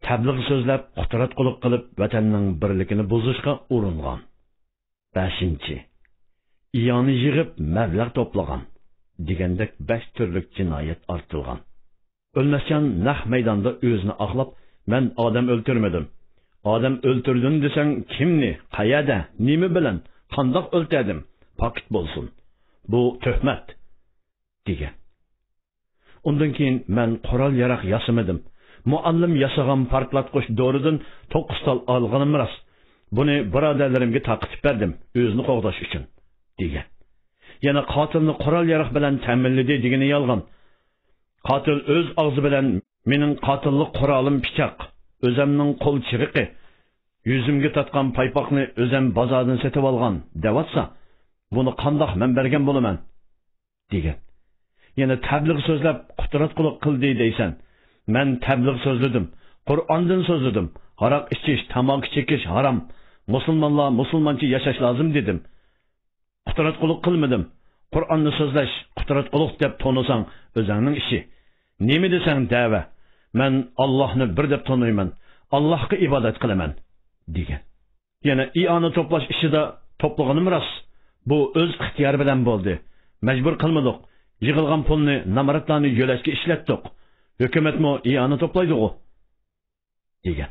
تەبلىغ سۆزلەپ، قۇتراتقۇلۇق قىلىپ، ۋەتەننىڭ بىرلىكىنى بۇزۇشقا ئۇرۇنغان. بەشىنچى، ئىئانە يىغىپ، مەبلەغ توپلىغان دېگەندەك بەش تۈرلۈك جىنايەت ئارتىلغان. ئۆلمەسجان نەق مەيداندا ئۆزىنى ئاقلاپ، مەن ئادەم ئۆلتۈرمىدىم. ئادەم ئۆلتۈردۈم دېسەڭ، كىمنى، قەيەردە، نېمە بىلەن، قانداق ئۆلتۈردۈم؟ پاكىت بولسۇن. بۇ تۆھمەت، دېگەن. ئۇندىن كېيىن مەن قورال-ياراغ ياسىمىدىم. مۇئەللىم ياسىغان پارتلاتقۇچ دورىدىن توققۇز تال ئالغىنىم راست. بۇنى بۇرادەرلىرىمگە تارقىتىپ بەردىم، ئۆزىنى قوغداش ئۈچۈن، دېگەن. يەنە قاتىلنى قورال-ياراغ بىلەن تەمىنلىدى دېگىنى يالغان. قاتىل ئۆز ئاغزى بىلەن مېنىڭ قاتىللىق قورالىم پىچاق، ئۆزەمنىڭ قول چىرىقى، يۈزۈمگە تارتقان پايپاقنى ئۆزەم بازاردىن سېتىۋالغان دەۋاتسا، بۇنى قانداق مەن بەرگەن بولىمەن؟ دېگەن. يەنە تەبلىغ سۆزلەپ، قۇتراتقۇلۇق قىلدى دەيسەن. مەن تەبلىغ سۆزلىدىم، قۇرئاندىن سۆزلىدىم، ھاراق ئىچىش، تاماكا چېكىش ھارام، مۇسۇلمانلار مۇسۇلمانچە ياشاش لازىم دېدىم. قۇتراتقۇلۇق قىلمىدىم. قۇرئاننى سۆزلەش قۇتراتقۇلۇق دەپ تونۇساڭ، ئۆزۈڭنىڭ ئىشى. نېمە دېسەڭ دەۋە. مەن ئاللاھنى بىر دەپ تونۇيمەن، ئاللاھقا ئىبادەت قىلىمەن، دېگەن. يەنە ئىئانە توپلاش ئىشىدا توپلىغىنىم راست. بۇ ئۆز ئىختىيارى بىلەن بولدى. مەجبۇر قىلمىدۇق. يىغىلغان پۇلنى نامراتلارنى يۆلەشكە ئىشلەتتۇق. ھۆكۈمەتمۇ ئىئانە توپلايدىغۇ، دېگەن.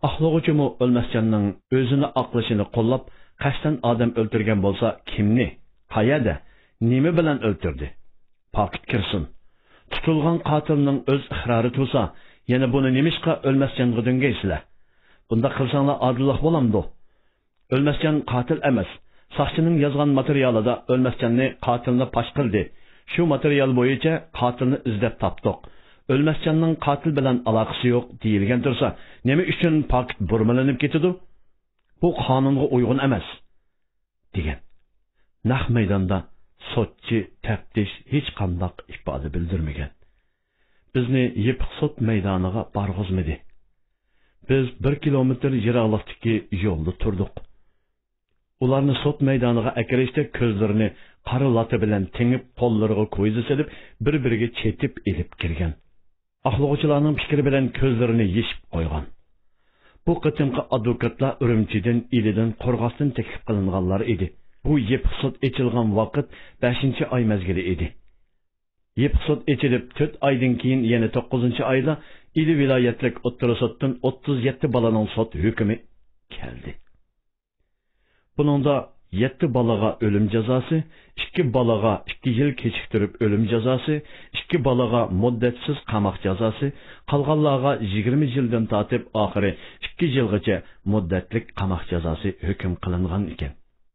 ئاقلىغۇچىمۇ ئۆلمەسجاننىڭ ئۆزىنى ئاقلىشىنى قوللاپ، قەستەن ئادەم ئۆلتۈرگەن بولسا، كىمنى، قەيەردە، نېمە بىلەن ئۆلتۈردى؟ پاكىت كىرسۇن. تۇتۇلغان قاتىلنىڭ ئۆز ئىقرارى تۇرسا، يەنە بۇنى نېمىشقا ئۆلمەسجانغا دۆڭگەيسىلەر؟ بۇنداق قىلساڭلار ئادىللىق بولامدۇ؟ ئۆلمەسجان قاتىل ئەمەس. ساقچىنىڭ يازغان ماتېرىيالىدا ئۆلمەسجاننى قاتىلنى پاش قىلدى. شۇ ماتېرىيال بويىچە قاتىلنى ئىزدەپ تاپتۇق. ئۆلمەسجاننىڭ قاتىل بىلەن ئالاقىسى يوق دېيىلگەن تۇرسا، نېمە ئۈچۈن پاكىت بۇرمىلىنىپ كېتىدۇ؟ بۇ قانۇنغا ئۇيغۇن ئەمەس، دېگەن. نەق مەيداندا سوتچى، تەپتىش ھېچقانداق ئىپادە بىلدۈرمىگەن. بىزنى يېپىق سوت مەيدانىغا بارغۇزمىدى. بىز بىر كىلومېتىر يىراقلىقتىكى يولدا تۇردۇق. ئۇلارنى سوت مەيدانىغا ئەكىرىشتە كۆزلىرىنى قارا لاتا بىلەن تېڭىپ، قوللىرىغا كويزا سېلىپ، بىر-بىرىگە چېتىپ ئېلىپ كىرگەن. ئاقلىغۇچىلارنىڭ پىكرى بىلەن كۆزلىرىنى يېشىپ قويغان. بۇ قېتىمقى ئادۋوكاتلار ئۈرۈمچىدىن، ئىلىدىن، قورغاستىن تەكلىپ قىلىنغانلار ئىدى. بۇ يېپىق سوت ئېچىلغان ۋاقىت بەشىنچى ئاي مەزگىلى ئىدى. يېپىق سوت ئېچىلىپ تۆت ئايدىن كېيىن، يەنى توققۇزىنچى ئايدا ئىلى ۋىلايەتلىك ئوتتۇرا سوتتىن ئوتتۇز يەتتە بالىنىڭ سوت ھۆكمى كەلدى. بۇنىڭدا يەتتە بالىغا ئۆلۈم جازاسى، ئىككى بالىغا ئىككى يىل كېچىكتۈرۈپ ئۆلۈم جازاسى، ئىككى بالىغا مۇددەتسىز قاماق جازاسى، قالغانلارغا يىگىرمە يىلدىن تارتىپ ئاخىرى ئىككى يىلغىچە مۇددەتلىك قاماق جازاسى ھۆكۈم قىلىنغان ئىكەن.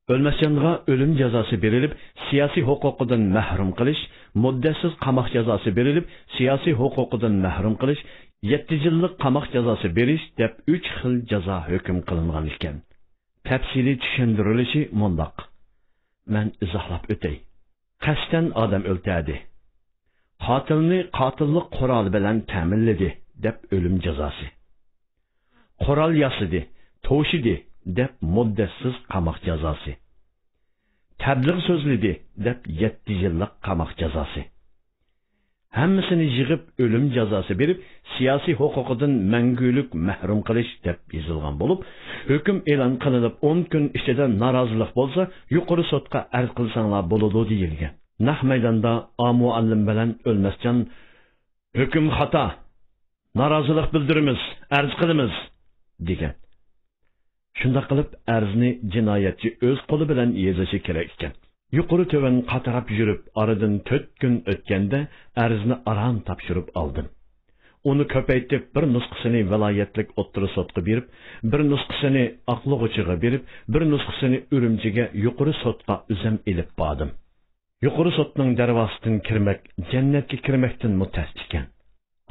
ئۆلمەسجانغا ئۆلۈم جازاسى بېرىلىپ، سىياسىي ھوقۇقىدىن مەھرۇم قىلىش، مۇددەتسىز قاماق جازاسى بېرىلىپ، سىياسىي ھوقۇقىدىن مەھرۇم قىلىش، يەتتە يىللىق قاماق جازاسى بېرىش دەپ ئۈچ خىل جازا ھۆكۈم قىلىنغان ئىكەن. تەپسىلىي چۈشەندۈرۈلۈشى مۇنداق. مەن ئىزاھلاپ ئۆتەي. قەستەن ئادەم ئۆلتۈردى. قاتىلنى قاتىللىق قورالى بىلەن تەمىنلىدى دەپ ئۆلۈم جازاسى. قورال ياسىدى، توشىدى دەپ مۇددەتسىز قاماق جازاسى. تەبلىغ سۆزلىدى دەپ يەتتە يىللىق قاماق جازاسى. ھەممىسىنى يىغىپ ئۆلۈم جازاسى بېرىپ، سىياسىي ھوقۇقىدىن مەڭگۈلۈك مەھرۇم قىلىش دەپ يېزىلغان بولۇپ، ھۆكۈم ئېلان قىلىنىپ ئون كۈن ئىچىدە نارازىلىق بولسا، يۇقىرى سوتقا ئەرز قىلساڭلار بولىدۇ دېيىلگەن. نەق مەيداندا ئا مۇئەللىم بىلەن ئۆلمەسجان، ھۆكۈم خاتا، نارازىلىق بىلدۈرىمىز، ئەرز قىلىمىز، دېگەن. شۇنداق قىلىپ ئەرزنى جىنايەتچى ئۆز قولى بىلەن يېزىشى كېرەك ئىكەن. يۇقىرى تۆۋەن قاتراپ يۈرۈپ، ئارىدىن تۆت كۈن ئۆتكەندە ئەرزنى ئاران تاپشۇرۇپ ئالدىم. ئۇنى كۆپەيتىپ، بىر نۇسخىسىنى ۋىلايەتلىك ئوتتۇرا سوتقا بېرىپ، بىر نۇسخىسىنى ئاقلىغۇچىغا بېرىپ، بىر نۇسخىسىنى ئۈرۈمچىگە يۇقىرى سوتقا ئۆزۈم ئېلىپ باردىم. يۇقىرى سوتنىڭ دەرۋازىسىدىن كىرمەك جەننەتكە كىرمەكتىنمۇ تەس ئىكەن.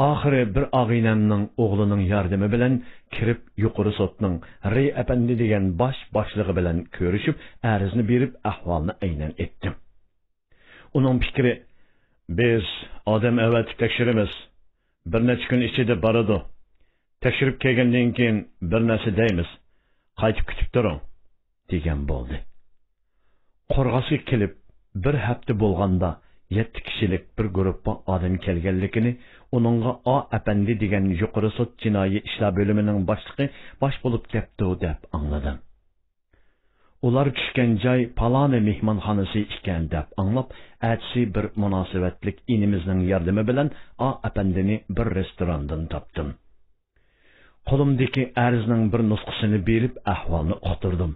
ئاخىرى بىر ئاغىنەمنىڭ ئوغلىنىڭ ياردىمى بىلەن كىرىپ، يۇقىرى سوتنىڭ رى ئەپەندى دېگەن باش باشلىقى بىلەن كۆرۈشۈپ، ئەرزنى بېرىپ، ئەھۋالنى ئەينەن ئېيتتىم. ئۇنىڭ پىكرى، بىز ئادەم ئەۋەتىپ تەكشۈرىمىز. بىر نەچچە كۈن ئىچىدە بارىدۇ. تەكشۈرۈپ كەلگەندىن كېيىن بىر نەرسە دەيمىز. قايتىپ كۈتۈپ تۇرۇڭ، دېگەن بولدى. قورغاسقا كېلىپ بىر ھەپتە بولغاندا، يەتتە كىشىلىك بىر گۇرۇپپا ئادەم كەلگەنلىكىنى، ئۇنىڭغا ئا ئەپەندى دېگەن يۇقىرى سوت جىنايى ئىشلار بۆلۈمىنىڭ باشلىقى باش بولۇپ كەپتۇ، دەپ ئاڭلىدىم. ئۇلار چۈشكەن جاي پالانى مېھمانخانىسى ئىكەن، دەپ ئاڭلاپ، ئەتىسى بىر مۇناسىۋەتلىك ئىنىمىزنىڭ ياردىمى بىلەن ئا ئەپەندىنى بىر رېستوراندىن تاپتىم. قولۇمدىكى ئەرزنىڭ بىر نۇسخىسىنى بېرىپ، ئەھۋالنى ئۇقتۇردۇم.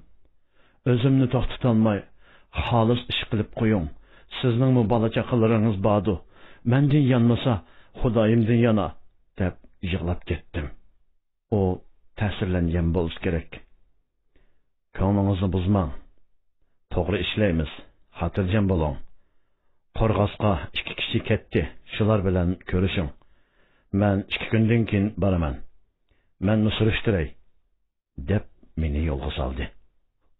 ئۆزۈمنى توختىتالماي، خالىس ئىش قىلىپ قويۇڭ، سىزنىڭمۇ بالا-چاقىلىرىڭىز باردۇ، مەندىن يانمىسا، خۇدايىمدىن يانار، دەپ يىغلاپ كەتتىم. ئۇ تەسىرلەنگەن بولسا كېرەك. كۆڭلىڭىزنى بۇزماڭ. توغرا ئىشلەيمىز. خاتىرجەم بولۇڭ. قورغاسقا ئىككى كىشى كەتتى. شۇلار بىلەن كۆرۈشۈڭ. مەن ئىككى كۈندىن كېيىن بارىمەن. مەنمۇ سۈرۈشتۈرەي، دەپ مېنى يولغا سالدى.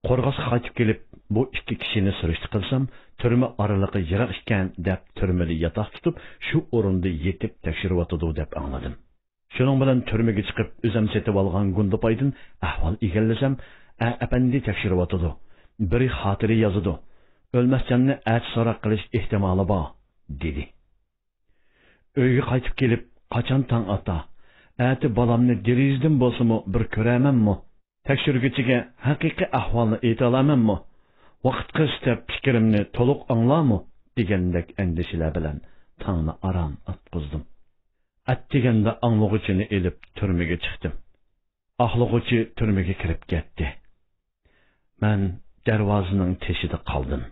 قورغاسقا قايتىپ كېلىپ، بۇ ئىككى كىشىنى سۈرۈشتە قىلسام، تۈرمە ئارىلىقى يىراق ئىكەن، دەپ تۈرمىدە ياتاق تۇتۇپ، شۇ ئورۇندا يېتىپ تەكشۈرۈۋاتىدۇ، دەپ ئاڭلىدىم. شۇنىڭ بىلەن تۈرمىگە چىقىپ، ئۆزۈم سېتىۋالغان گۇندىپايدىن ئەھۋال ئىگىلىسەم، ئە ئەپەندى تەكشۈرۈۋاتىدۇ. بىرى خاتىرە يازىدۇ. ئۆلمەسجاننى ئەتە سوراق قىلىش ئېھتىمالى بار، دېدى. ئۆيگە قايتىپ كېلىپ، قاچان تاڭ ئاتا، ئەتە بالامنى دېرىزىدىن بولسىمۇ بىر كۆرەرمەنمۇ؟ تەكشۈرگۈچىگە ھەقىقىي ئەھۋالنى ئېيتالامەنمۇ؟ ۋاقىت قىس دەپ پىكرىمنى تولۇق ئاڭلارمۇ؟ دېگەندەك ئەندىشىلەر بىلەن تاڭنى ئاران ئاتقۇزدۇم. ئەتىگەندە ئاڭلىغۇچىنى ئېلىپ تۈرمىگە چىقتىم. ئاقلىغۇچى تۈرمىگە كىرىپ كەتتى. مەن دەرۋازىنىڭ تېشىدا قالدىم.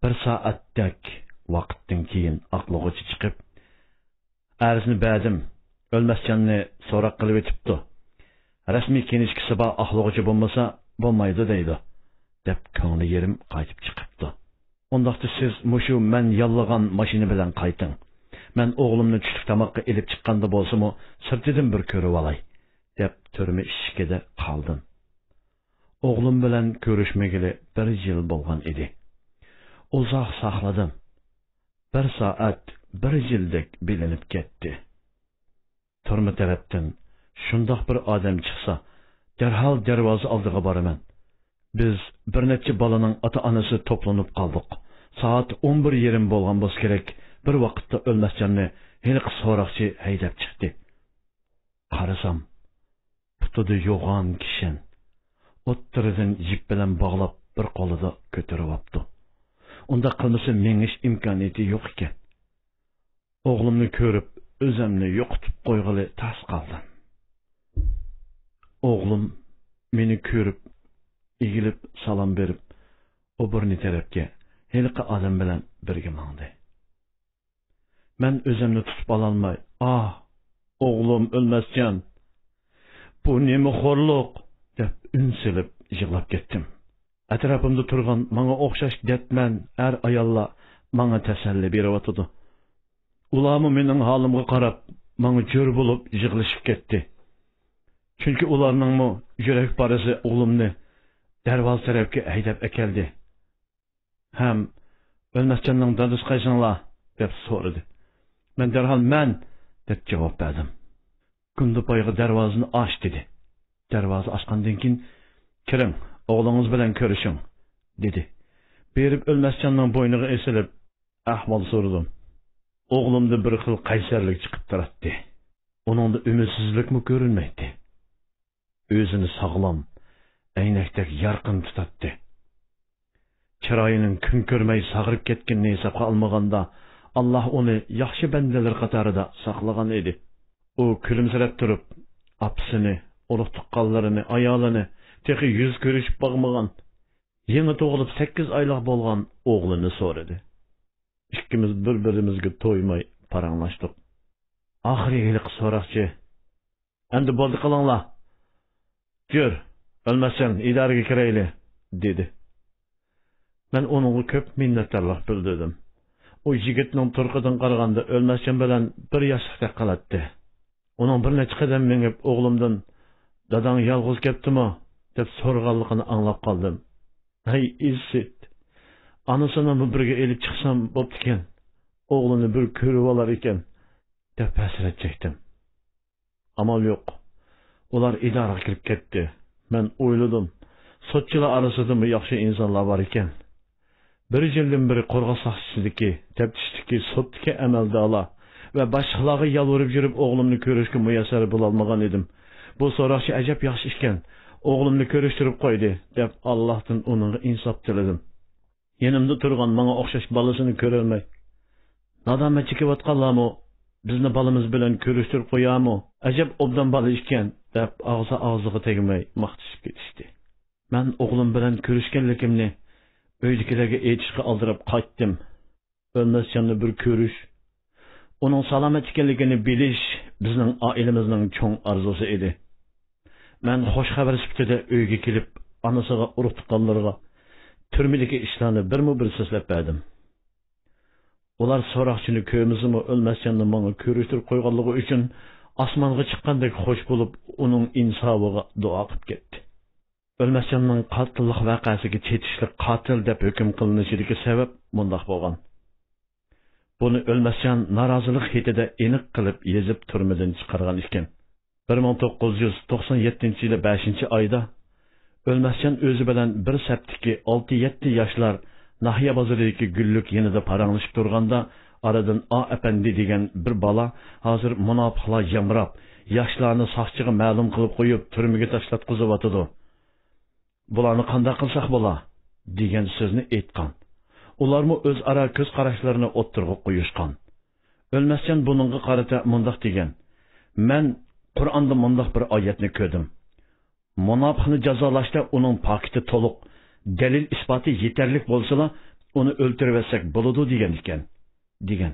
بىر سائەتتەك ۋاقىتتىن كېيىن ئاقلىغۇچى چىقىپ، ئەرزنى بەردىم، ئۆلمەسجاننى سوراق قىلىۋېتىپتۇ. رەسمىي كىنىشكىسى بار ئاقلىغۇچى بولمىسا بولمايدۇ دەيدۇ، دەپ كۆڭلى يېرىم قايتىپ چىقىپتۇ. ئۇنداقتا سىز مۇشۇ مەن ياللىغان ماشىنا بىلەن قايتىڭ. مەن ئوغلۇمنى چۈشلۈك تاماققا ئېلىپ چىققاندا بولسىمۇ سىرتىدىن بىر كۆرۈۋالاي، دەپ تۈرمە ئىشىكىدە قالدىم. ئوغلۇم بىلەن كۆرۈشمىگىلى بىر يىل بولغان ئىدى. ئۇزاق ساقلىدىم. بىر سائەت بىر يىلدەك بىلىنىپ كەتتى. تۈرمە تەرەپتىن شۇنداق بىر ئادەم چىقسا، دەرھال دەرۋازا ئالدىغا بارىمەن. بىز بىر نەچچە بالىنىڭ ئاتا-ئانىسى توپلىنىپ قالدۇق. سائەت ئون بىر يېرىم بولغان بولسا كېرەك، بىر ۋاقىتتا ئۆلمەسجاننى ھېلىقى سوراقچى ھەيدەپ چىقتى. قارىسام، پۇتىدا يوغان كىشەن، ئوتتۇرىدىن يىپ بىلەن باغلاپ، بىر قولىدا كۆتۈرۈۋاپتۇ. ئۇنداق قىلمىسا مېڭىش ئىمكانىيىتى يوق ئىكەن. ئوغلۇمنى كۆرۈپ، ئۆزۈمنى يوقىتىپ قويغىلى تاس قالدىم. ئوغلۇم مېنى كۆرۈپ، ئېگىلىپ سالام بېرىپ، ئوبورنىي تەرەپكە ھېلىقى ئادەم بىلەن بىرگە ماڭدى. مەن ئۆزۈمنى تۇتۇپ ئالالماي، ئاھ، ئوغلۇم ئۆلمەسجان، بۇ نېمە خورلۇق؟ دەپ ئۈن سېلىپ يىغلاپ كەتتىم. ئەتراپىمدا تۇرغان ماڭا ئوخشاش دەردمەن ئەر-ئاياللار ماڭا تەسەللى بېرىۋاتىدۇ. ئۇلارمۇ مېنىڭ ھالىمغا قاراپ، ماڭا جۆر بولۇپ يىغلىشىپ كەتتى. چۈنكى ئۇلارنىڭمۇ يۈرەك پارىسى ئوغلۇمنى دەرۋازا تەرەپكە ھەيدەپ ئەكەلدى. ھەم، «ئۆلمەسجاننىڭ دادىسى قايسىڭلار؟» دەپ سورىدى. مەن دەرھال «مەن» دەپ جاۋاب بەردىم. «گۇندىپايغا دەرۋازىنى ئاچ» دېدى. دەرۋازا ئاچقاندىن كېيىن، «كىرىڭ، ئوغلىڭىز بىلەن كۆرۈشۈڭ» دېدى. بېرىپ ئۆلمەسجاننىڭ بوينىغا ئېسىلىپ، ئەھۋال سورىدىم. ئوغلۇمدا بىر خىل قەيسەرلىك چىقىپ تۇراتتى. ئۇنىڭدا ئۈمىدسىزلىكمۇ كۆرۈنمەيتتى. ئۆزىنى ساغلام، ئەينەكتەك يارقىن تۇتاتتى. چىرايىنىڭ كۈن كۆرمەي ساغىرىپ كەتكىنىنى ھېسابقا ئالمىغاندا، ئاللاھ ئۇنى ياخشى بەندىلەر قاتارىدا ساقلىغان ئىدى. ئۇ كۈلۈمسىرەپ تۇرۇپ، ئاپىسىنى، ئۇرۇق-تۇغقانلىرىنى، ئايالىنى، تېخى يۈز كۆرۈشۈپ باقمىغان، يېڭى تۇغۇلۇپ سەككىز ئايلىق بولغان ئوغلىنى سورىدى. ئىككىمىز بىر-بىرىمىزگە تويماي پاراڭلاشتۇق. ئاخىرى ھېلىقى سوراقچى: «ئەمدى بولدى قىلىڭلار. يۈر، ئۆلمەسجان، ئىدارىگە كىرەيلى» دېدى. مەن ئۇنىڭغا كۆپ مىننەتدارلىق بىلدۈردۈم. ئۇ يىگىتنىڭ تۇرقىدىن قارىغاندا ئۆلمەسجان بىلەن بىر ياشلىقتەك قىلاتتى. ئۇنىڭ بىر نەچچە قەدەم مېڭىپ ئوغلۇمدىن: «داداڭ يالغۇز كەپتىمۇ؟» دەپ سورىغانلىقىنى ئاڭلاپ قالدىم. ھەي ئىسىت! ئانىسىنىمۇ بىرگە ئېلىپ چىقسام بوپتىكەن، ئوغلىنى بىر كۆرۈۋالار ئىكەن، دەپ ھەسرەت چەكتىم. ئامال يوق. ئۇلار ئىدارىگە كىرىپ كەتتى. مەن ئويلىدىم، سوتچىلار ئارىسىدىمۇ ياخشى ئىنسانلار بار ئىكەن. بىر يىلدىن بېرى قورغاس ساقچىسىدىكى، تەپتىشتىكى، سوتتىكى ئەمەلدارلار ۋە باشلىقلارغا يالۋۇرۇپ يۈرۈپ ئوغلۇمنى كۆرۈشكە مۇيەسسەر بولالمىغان ئىدىم. بۇ سوراقچى ئەجەب ياخشى ئىكەن، ئوغلۇمنى كۆرۈشتۈرۈپ قويدى، دەپ ئاللاھتىن ئۇنىڭغا ئىنساپ تىلىدىم. يېنىمدا تۇرغان ماڭا ئوخشاش بالىسىنى كۆرەلمەي، نادامەت چېكىۋاتقانلارمۇ بىزنى بالىمىز بىلەن كۆرۈشتۈرۈپ قويارمۇ؟ ئەجەب ئوبدان بالا ئىكەن، دەپ ئاغزى ئاغزىغا تەگمەي ماختىشىپ كېتىشتى. مەن ئوغلۇم بىلەن كۆرۈشكەنلىكىمنى ئۆيدىكىلەرگە ئېيتىشقا ئالدىراپ قايتتىم. ئۆلمەسجاننى بىر كۆرۈش، ئۇنىڭ سالامەت ئىكەنلىكىنى بىلىش بىزنىڭ ئائىلىمىزنىڭ چوڭ ئارزۇسى ئىدى. مەن خوش خەۋەر سۈپىتىدە ئۆيگە كېلىپ، ئانىسىغا، ئۇرۇق-تۇغقانلىرىغا تۈرمىدىكى ئىشلارنى بىرمۇ بىر سۆزلەپ بەردىم. ئۇلار سوراقچىنى كۆرمىسىمۇ، ئۆلمەسجاننى ماڭا كۆرۈشتۈرۈپ قويغانلىقى ئۈچۈن ئاسمانغا چىققاندەك خوش بولۇپ، ئۇنىڭ ئىنسابىغا دۇئا قىلىپ كەتتى. ئۆلمەسجاننىڭ قاتىللىق ۋەقەسىگە چېتىشلىق قاتىل دەپ ھۆكۈم قىلىنىشىدىكى سەۋەب مۇنداق بولغان. بۇنى ئۆلمەسجان نارازىلىق خېتىدە ئېنىق قىلىپ يېزىپ تۈرمىدىن چىقارغان ئىكەن. بىر مىڭ توققۇز يۈز توقسان يەتتىنچى يىلى بەشىنچى ئايدا ئۆلمەسجان ئۆزى بىلەن بىر سەپتىكى ئالتە يەتتە ياشلار ناھىيە بازىرىدىكى گۈللۈك يېنىدا پاراڭلىشىپ تۇرغاندا، ئارىدىن ئا ئەپەندى دېگەن بىر بالا ھازىر مۇناپىقلار يامراپ، ياشلارنى ساقچىغا مەلۇم قىلىپ قويۇپ، تۈرمىگە تاشلاتقۇزۇۋاتىدۇ. بۇلارنى قانداق قىلساق بولا؟ دېگەن سۆزنى ئېيتقان. ئۇلارمۇ ئۆزئارا كۆز قاراشلىرىنى ئوتتۇرىغا قويۇشقان. ئۆلمەسجان بۇنىڭغا قارىتا مۇنداق دېگەن: مەن قۇرئاندا مۇنداق بىر ئايەتنى كۆردۈم. مۇناپىقنى جازالاشتا ئۇنىڭ پاكىتى تولۇق، دەلىل-ئىسپاتى يېتەرلىك بولسىلا، ئۇنى ئۆلتۈرۈۋەتسەك بولىدۇ دېگەن ئىكەن، دېگەن.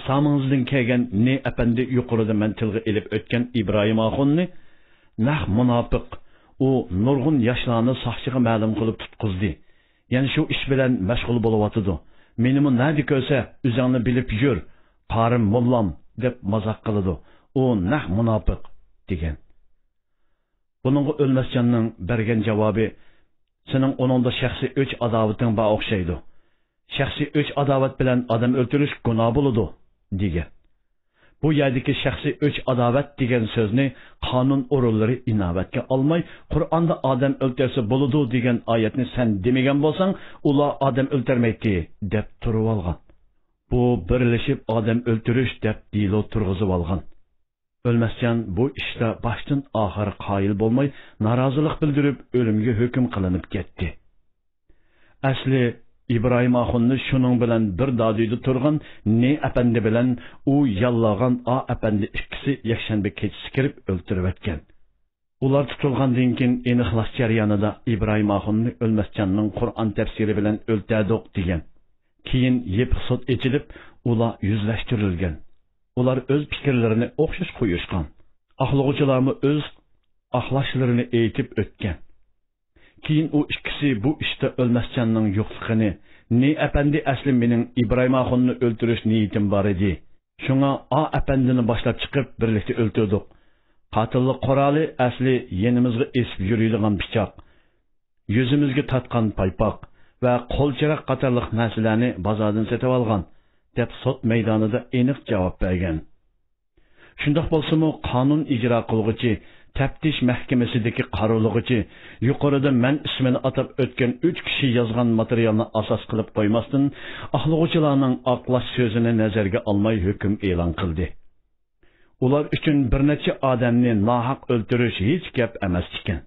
سامىڭىزدىن كەلگەن نى ئەپەندى يۇقىرىدا مەن تىلغا ئېلىپ ئۆتكەن ئىبراھىم ئاخۇننى نەق مۇناپىق، ئۇ نۇرغۇن ياشلارنى ساقچىغا مەلۇم قىلىپ تۇتقۇزدى. يەنە شۇ ئىش بىلەن مەشغۇل بولۇۋاتىدۇ. مېنىمۇ نەدە كۆرسە، ئۆزۈڭنى بىلىپ يۈر، قارىم موللام، دەپ مازاق قىلىدۇ. ئۇ نەق مۇناپىق، دېگەن. بۇنىڭغا ئۆلمەسجاننىڭ بەرگەن جاۋابى: سېنىڭ ئۇنىڭدا شەخسىي ئۆچ-ئاداۋىتىڭ بار ئوخشايدۇ. شەخسىي ئۆچ-ئاداۋەت بىلەن ئادەم ئۆلتۈرۈش گۇناھ بولىدۇ، دېگەن. بۇ يەردىكى شەخسىي ئۆچ-ئاداۋەت دېگەن سۆزنى قانۇن ئورۇنلىرى ئىناۋەتكە ئالماي، قۇرئاندا ئادەم ئۆلتۈرسە بولىدۇ دېگەن ئايەتنى سەن دېمىگەن بولساڭ، ئۇلار ئادەم ئۆلتۈرمەيتتى، دەپ تۇرۇۋالغان. بۇ بىرلىشىپ ئادەم ئۆلتۈرۈش دەپ دېلو تۇرغۇزۇۋالغان. ئۆلمەسجان بۇ ئىشتا باشتىن ئاخىر قايىل بولماي، نارازىلىق بىلدۈرۈپ، ئۆلۈمگە ھۆكۈم قىلىنىپ كەتتى. ئەسلى ئىبراھىم ئاخۇننى شۇنىڭ بىلەن بىر دادۈيدە تۇرغان نى ئەپەندى بىلەن ئۇ ياللىغان ئا ئەپەندى ئىككىسى يەكشەنبە كېچىسى كىرىپ ئۆلتۈرۈۋەتكەن. ئۇلار تۇتۇلغاندىن كېيىن ئېنىقلاش جەريانىدا ئىبراھىم ئاخۇننى ئۆلمەسجاننىڭ قۇرئان تەپسىرى بىلەن ئۆلتەردۇق دېگەن. كېيىن يېپىق سوت ئېچىلىپ، ئۇلار يۈزلەشتۈرۈلگەن. ئۇلار ئۆز پىكىرلىرىنى ئوخشاش قويۇشقان. ئاقلىغۇچىلارمۇ ئۆز ئاقلاشلىرىنى ئېيتىپ ئۆتكەن. كېيىن ئۇ ئىككىسى بۇ ئىشتا ئۆلمەسجاننىڭ يوقلۇقىنى، نى ئەپەندى ئەسلى مېنىڭ ئىبراھىم ئاخۇننى ئۆلتۈرۈش نىيىتىم بار ئىدى. شۇڭا ئا ئەپەندىنى باشلاپ چىقىپ بىرلىكتە ئۆلتۈردۇق. قاتىللىق قورالى ئەسلى يېنىمىزغا ئېسىپ يۈرىدىغان پىچاق، يۈزىمىزگە تاتقان پايپاق ۋە قول چىراغ قاتارلىق نەرسىلەرنى بازاردىن سېتىۋالغان، دەپ سوت مەيدانىدا ئېنىق جاۋاب بەرگەن. شۇنداق بولسىمۇ، قانۇن ئىجرا قىلغۇچى، تەپتىش مەھكىمىسىدىكى قارىلىغۇچى، يۇقىرىدا مەن ئىسمىنى ئاتاپ ئۆتكەن ئۈچ كىشى يازغان ماتېرىيالنى ئاساس قىلىپ قويماستىن، ئاقلىغۇچىلارنىڭ ئاقلاش سۆزىنى نەزەرگە ئالماي ھۆكۈم ئېلان قىلدى. ئۇلار ئۈچۈن بىر نەچچە ئادەمنى ناھەق ئۆلتۈرۈش ھېچ گەپ ئەمەس ئىكەن.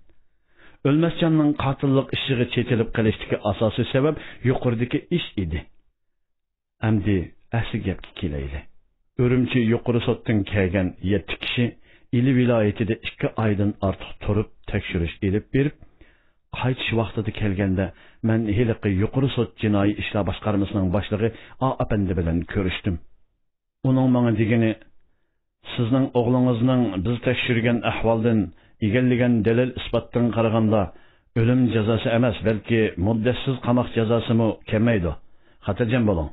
ئۆلمەسجاننىڭ قاتىللىق ئىشىغا چېتىلىپ قېلىشتىكى ئاساسىي سەۋەب يۇقىرىدىكى ئىش ئىدى. ئەمدى ئەسلى گەپكە كېلەيلى. ئۈرۈمچى يۇقىرى سوتتىن كەلگەن يەتتە كىشى ئىلى ۋىلايىتىدە ئىككى ئايدىن ئارتۇق تۇرۇپ تەكشۈرۈش ئېلىپ بېرىپ، قايتىش ۋاقتىدا كەلگەندە، مەن ھېلىقى يۇقىرى سوت جىنايى ئىشلار باشقارمىسىنىڭ باشلىقى ئا ئەپەندى بىلەن كۆرۈشتۈم. ئۇنىڭ ماڭا دېگىنى، سىزنىڭ ئوغلىڭىزنىڭ بىز تەكشۈرگەن ئەھۋالدىن، ئىگىلىگەن دەلىل-ئىسپاتتىن قارىغاندا، ئۆلۈم جازاسى ئەمەس، بەلكى مۇددەتسىز قاماق جازاسىمۇ كەلمەيدۇ. خاتىرجەم بولۇڭ،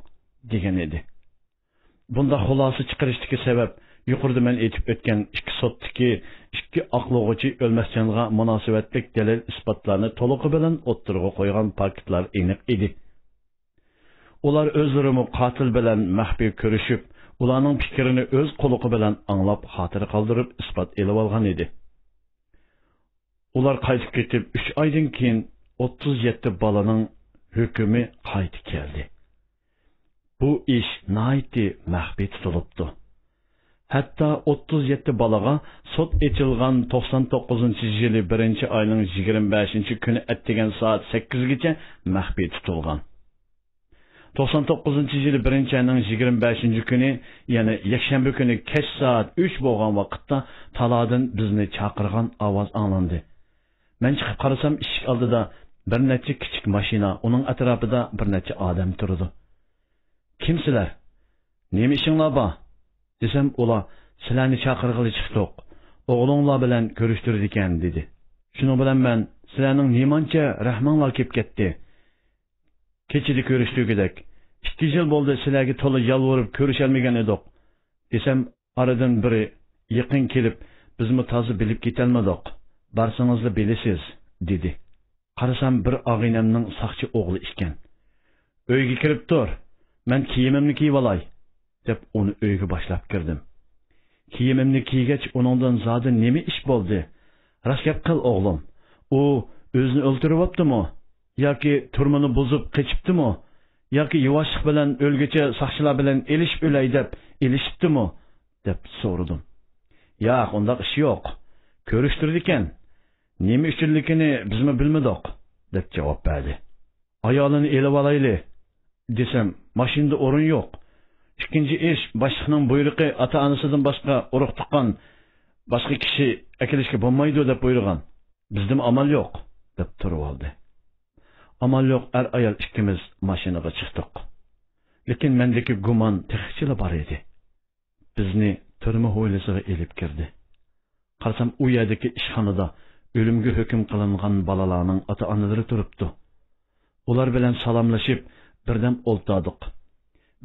دېگەن ئىدى. بۇنداق خۇلاسە چىقىرىشتىكى سەۋەب، يۇقىرىدا مەن ئېيتىپ ئۆتكەن ئىككى سوتتىكى ئىككى ئاقلىغۇچى ئۆلمەسجانغا مۇناسىۋەتلىك دەلىل-ئىسپاتلارنى تولۇقى بىلەن ئوتتۇرىغا قويغان پاكىتلار ئېنىق ئىدى. ئۇلار ئۆزلىرىمۇ قاتىل بىلەن مەخپىي كۆرۈشۈپ، ئۇلارنىڭ پىكرىنى ئۆز قۇلىقى بىلەن ئاڭلاپ خاتىرە قالدۇرۇپ ئىسپات ئېلىۋالغان ئىدى. ئۇلار قايتىپ كېتىپ ئۈچ ئايدىن كېيىن ئوتتۇز يەتتە بالىنىڭ ھۆكۈمى قايتا كەلدى. بۇ ئىش ناھايىتى مەخپىي تۇتۇلۇپتۇ. ھەتتا ئوتتۇز يەتتە بالىغا سوت ئېچىلغان توقسان توققۇزىنچى يىلى بىرىنچى ئاينىڭ يىگىرمە بەشىنچى كۈنى ئەتىگەن سائەت سەككىزگىچە مەخپىي تۇتۇلغان. توقسان توققۇزىنچى يىلى بىرىنچى ئاينىڭ يىگىرمە بەشىنچى كۈنى، يەنى يەكشەنبە كۈنى كەچ سائەت ئۈچ بولغان ۋاقىتتا تالادىن بىزنى چاقىرغان ئاۋاز ئاڭلاندى. مەن چىقىپ قارىسام، ئىشىك ئالدىدا بىر نەچچە كىچىك ماشىنا، ئۇنىڭ ئەتراپىدا بىر نەچچە ئادەم تۇرىدۇ. «كىم سىلەر؟ نېمە ئىشىڭلار بار؟» دېسەم، ئۇلار: «سىلەرنى چاقىرغىلى چىقتۇق. ئوغلۇڭلار بىلەن كۆرۈشتۈرىدىكەن» دېدى. شۇنىڭ بىلەن مەن: «سىلەرنىڭ نېمانچە رەھمىڭلار كېلىپ كەتتى؟ كېچىدە كۆرۈشتۈرگۈدەك. ئىككى يىل بولدى، سىلەرگە تولا يالۋۇرۇپ كۆرۈشەلمىگەن ئىدۇق» دېسەم، ئارىدىن بىرى: «يېقىن كېلىپ، بىزمۇ تازا بىلىپ كېتەلمىدۇق. بارسىڭىزلا بىلىسىز» دېدى. قارىسام، بىر ئاغىنەمنىڭ ساقچى ئوغلى ئىكەن. «ئۆيگە كىرىپ تۇر، مەن كىيىمىمنى كىيىۋالاي» دەپ، ئۇنى ئۆيگە باشلاپ كىردىم. كىيىمىمنى كىيگەچ، ئۇنىڭدىن: «زادى نېمە ئىش بولدى؟ راست گەپ قىل، ئوغلۇم. ئۇ ئۆزىنى ئۆلتۈرۈۋاپتىمۇ؟ ياكى تۈرمىنى بۇزۇپ قېچىپتىمۇ؟ ياكى يۇۋاشلىق بىلەن ئۆلگۈچە ساقچىلار بىلەن ئېلىشىپ ئۆلەي دەپ ئېلىشىپتىمۇ؟» دەپ سورىدىم. «ياق، ئۇنداق ئىش يوق. كۆرۈشتۈرىدىكەن. نېمە ئۈچۈنلۈكىنى بىزمۇ بىلمىدۇق» دەپ جاۋاب بەردى. «ئايالىنى ئېلىۋالايلى» دېسەم، ماشىنىدا ئورۇن يوق. ئىككىنچى ئىش، باشلىقنىڭ بۇيرۇقى ئاتا-ئانىسىدىن باشقا ئۇرۇق-تۇغقان، باشقا كىشى ئەكېلىشكە بولمايدۇ دەپ بۇيرۇغان. بىزدىمۇ ئامال يوق دەپ تۇرۇۋالدى. ئامال يوق، ئەر-ئايال ئىككىمىز ماشىنىغا چىقتۇق. لېكىن مەندىكى گۇمان تېخىچىلا بار ئىدى. بىزنى تۈرمە ھويلىسىغا ئېلىپ كىردى. قارىسام، ئۇ يەردىكى ئىشخانىدا ئۆلۈمگە ھۆكۈم قىلىنغان بالىلارنىڭ ئاتا-ئانىلىرى تۇرۇپتۇ. ئۇلار بىلەن سالاملىشىپ، بىردەم ئولتۇردۇق.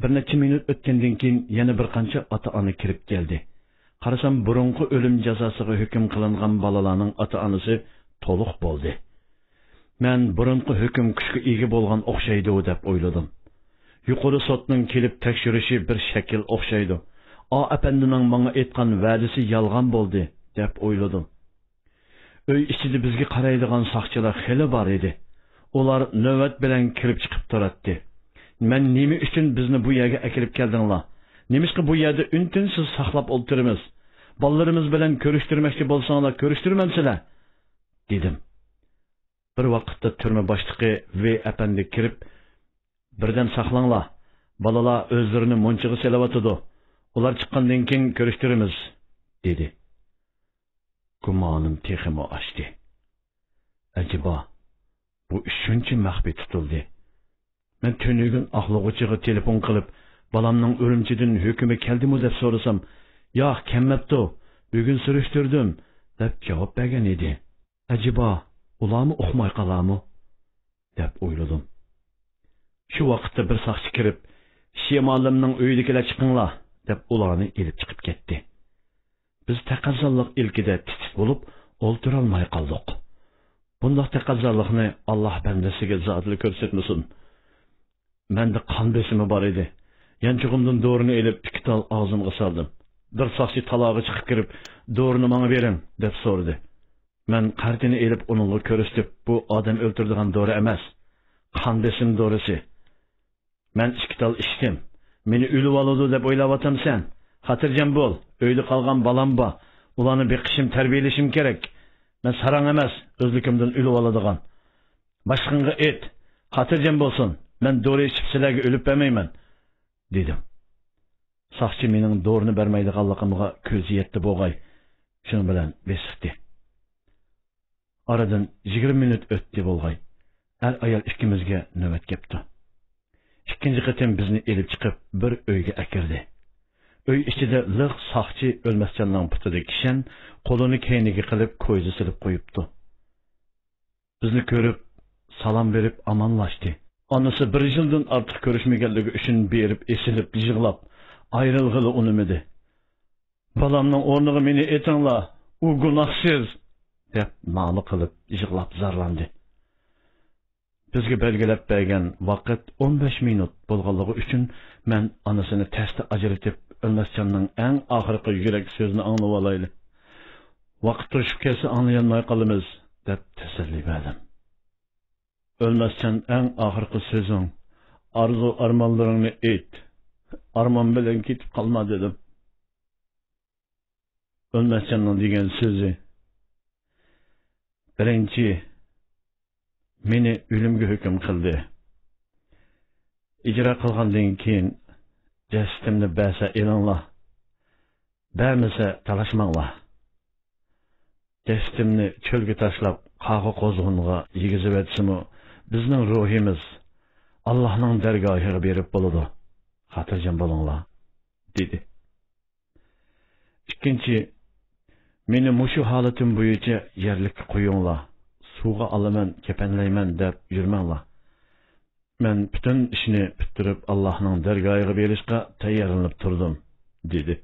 بىر نەچچە مىنۇت ئۆتكەندىن كېيىن يەنە بىر قانچە ئاتا-ئانا كىرىپ كەلدى. قارىسام، بۇرۇنقى ئۆلۈم جازاسىغا ھۆكۈم قىلىنغان بالىلارنىڭ ئاتا-ئانىسى تولۇق بولدى. مەن بۇرۇنقى ھۆكۈم كۈچكە ئىگە بولغان ئوخشايدۇ دەپ ئويلىدىم. يۇقىرى سوتنىڭ كېلىپ تەكشۈرۈشى بىر شەكىل ئوخشايدۇ. ئا ئەپەندىنىڭ ماڭا ئېيتقان ۋەدىسى يالغان بولدى دەپ ئويلىدىم. ئۆي ئىچىدە بىزگە قارايدىغان ساقچىلار خېلى بار ئىدى. ئۇلار نۆۋەت بىلەن كىرىپ چىقىپ تۇراتتى. مەن نېمە ئۈچۈن بىزنى بۇ يەرگە ئەكېلىپ كەلدىڭلار؟ نېمىشقا بۇ يەردە ئۈن-تىنسىز ساقلاپ ئولتۇرىمىز؟ بالىلىرىمىز بىلەن كۆرۈشتۈرمەكچى بولساڭلار كۆرۈشتۈرمەمسىلەر؟ دېدىم. بىر ۋاقىتتا تۈرمە باشلىقى ۋېي ئەپەندى كىرىپ، بىردەم ساقلاڭلار، بالىلار ئۆزلىرىنى مۇنچىغا سېلىۋاتىدۇ، ئۇلار چىققاندىن كېيىن كۆرۈشتۈرىمىز، دېدى. گۇمانىم تېخىمۇ ئاشتى. ئەجەبا، بۇ ئىش شۇنچە مەخپىي تۇتۇلدى؟ مەن تۈنۈگۈن ئاقلىغۇچىغا تېلېفون قىلىپ، بالامنىڭ ئۈرۈمچىدىن ھۆكۈمى كەلدىمۇ دەپ سورىسام، ياق، كەلمەپتۇ، بۈگۈن سۈرۈشتۈردۈم، دەپ جاۋاب بەرگەن ئىدى. ئەجەبا، ئۇلارمۇ ئۇقماي قالارمۇ؟ دەپ ئويلىدىم. شۇ ۋاقىتتا بىر ساقچى كىرىپ، شىيە مۇئەللىمنىڭ ئۆيىدىكىلەر چىقىڭلار، دەپ ئۇلارنى ئېلىپ چىقىپ كەتتى. بىز تەقەززالىق ئىلكىدە تىت-تىت بولۇپ ئولتۇرالماي قالدۇق. بۇنداق تەقەززالىقنى ئاللاھ بەندىسىگە زادىلا كۆرسەتمىسۇن. مەندە قان بېسىمى بار ئىدى. يانچۇقۇمدىن دورىنى ئېلىپ، ئىككى تال ئاغزىمغا سالدىم. بىر ساقچى تالاغا چىقىپ كىرىپ، دورىنى ماڭا بېرىڭ، دەپ سورىدى. مەن قەرتىنى ئېلىپ ئۇنىڭغا كۆرسىتىپ، بۇ ئادەم ئۆلتۈرىدىغان دورا ئەمەس. قان بېسىم دورىسى. مەن ئىككى تال ئىچتىم. مېنى ئۆلۈۋالىدۇ دەپ ئويلاۋاتامسەن؟ خاتىرجەم بول، ئۆيدە قالغان بالام بار. ئۇلارنى بېقىشىم، تەربىيەلىشىم كېرەك. مەن ساراڭ ئەمەس، ئۆزلۈكۈمدىن ئۆلۈۋالىدىغان. باشلىقىڭغا ئېيت، خاتىرجەم بولسۇن، مەن دورا ئىچىپ سىلەرگە ئۆلۈپ بەرمەيمەن، دېدىم. ساقچى مېنىڭ دورىنى بەرمەيدىغانلىقىمغا كۆزى يەتتى بوغاي، شۇنىڭ بىلەن بېسىقتى. ئارىدىن يىگىرمە مىنۇت ئۆتتى بولغاي، ئەر-ئايال ئىككىمىزگە نۆۋەت كەپتۇ. ئىككىنچى قېتىم بىزنى ئېلىپ چىقىپ، بىر ئۆيگە ئەكىردى. ئۆي ئىچىدە لىق ساقچى ئۆلمەسجاننىڭ پۇتىدا كىشەن، قولىنى كەينىگە قىلىپ، كويزا سېلىپ قويۇپتۇ. بىزنى كۆرۈپ، سالام بېرىپ ئامانلاشتى. ئانىسى بىر يىلدىن ئارتۇق كۆرۈشمىگەنلىكى ئۈچۈن بېرىپ ئېسىلىپ يىغلاپ، ئايرىلغىلى ئۇنىمىدى. «بالامنىڭ ئورنىغا مېنى ئېتىڭلار، ئۇ گۇناھسىز!» دەپ نالە قىلىپ يىغلاپ زارلاندى. بىزگە بەلگىلەپ بەرگەن ۋاقىت ئون بەش مىنۇت بولغانلىقى ئۈچۈن، مەن ئانىسىنى تەستە ئاجرىتىپ، ئۆلمەسجاننىڭ ئەڭ ئاخىرقى يۈرەك سۆزىنى ئاڭلىۋالايلى. ۋاقىت توشۇپ كەتسە ئاڭلىيالماي قالىمىز، دەپ تەسەللى بەردىم. «ئۆلمەسجان، ئەڭ ئاخىرقى سۆزۈڭ، ئارزۇ ئارمانلىرىڭنى ئېيت. ئارمان بىلەن كېتىپ قالما» دېدىم. ئۆلمەسجاننىڭ دېگەن سۆزى. بىرىنچى، مېنى ئۆلۈمگە ھۆكۈم قىلدى. ئىجرا قىلغاندىن كېيىن جەسىتىمنى بەرسە ئېلىڭلار، بەرمىسە تالاشماڭلار. جەسىتىمنى چۆلگە تاشلاپ، قاغا قوزغىنىغا يېگۈزۈۋەتسىمۇ، بىزنىڭ روھىمىز ئاللاھنىڭ دەرگاھىغا بېرىپ بولىدۇ. خاتىرجەم بولۇڭلار، دېدى. ئىككىنچى، مېنى مۇشۇ ھالىتىم بويىچە يەرلىككە قويۇڭلار، سۇغا ئالىمەن، كەپەنلەيمەن دەپ يۈرمەڭلار. مەن پۈتۈن ئىشنى پۈتتۈرۈپ، ئاللاھنىڭ دەرگاھىغا بېرىشقا تەييارلىنىپ تۇردۇم، دېدى.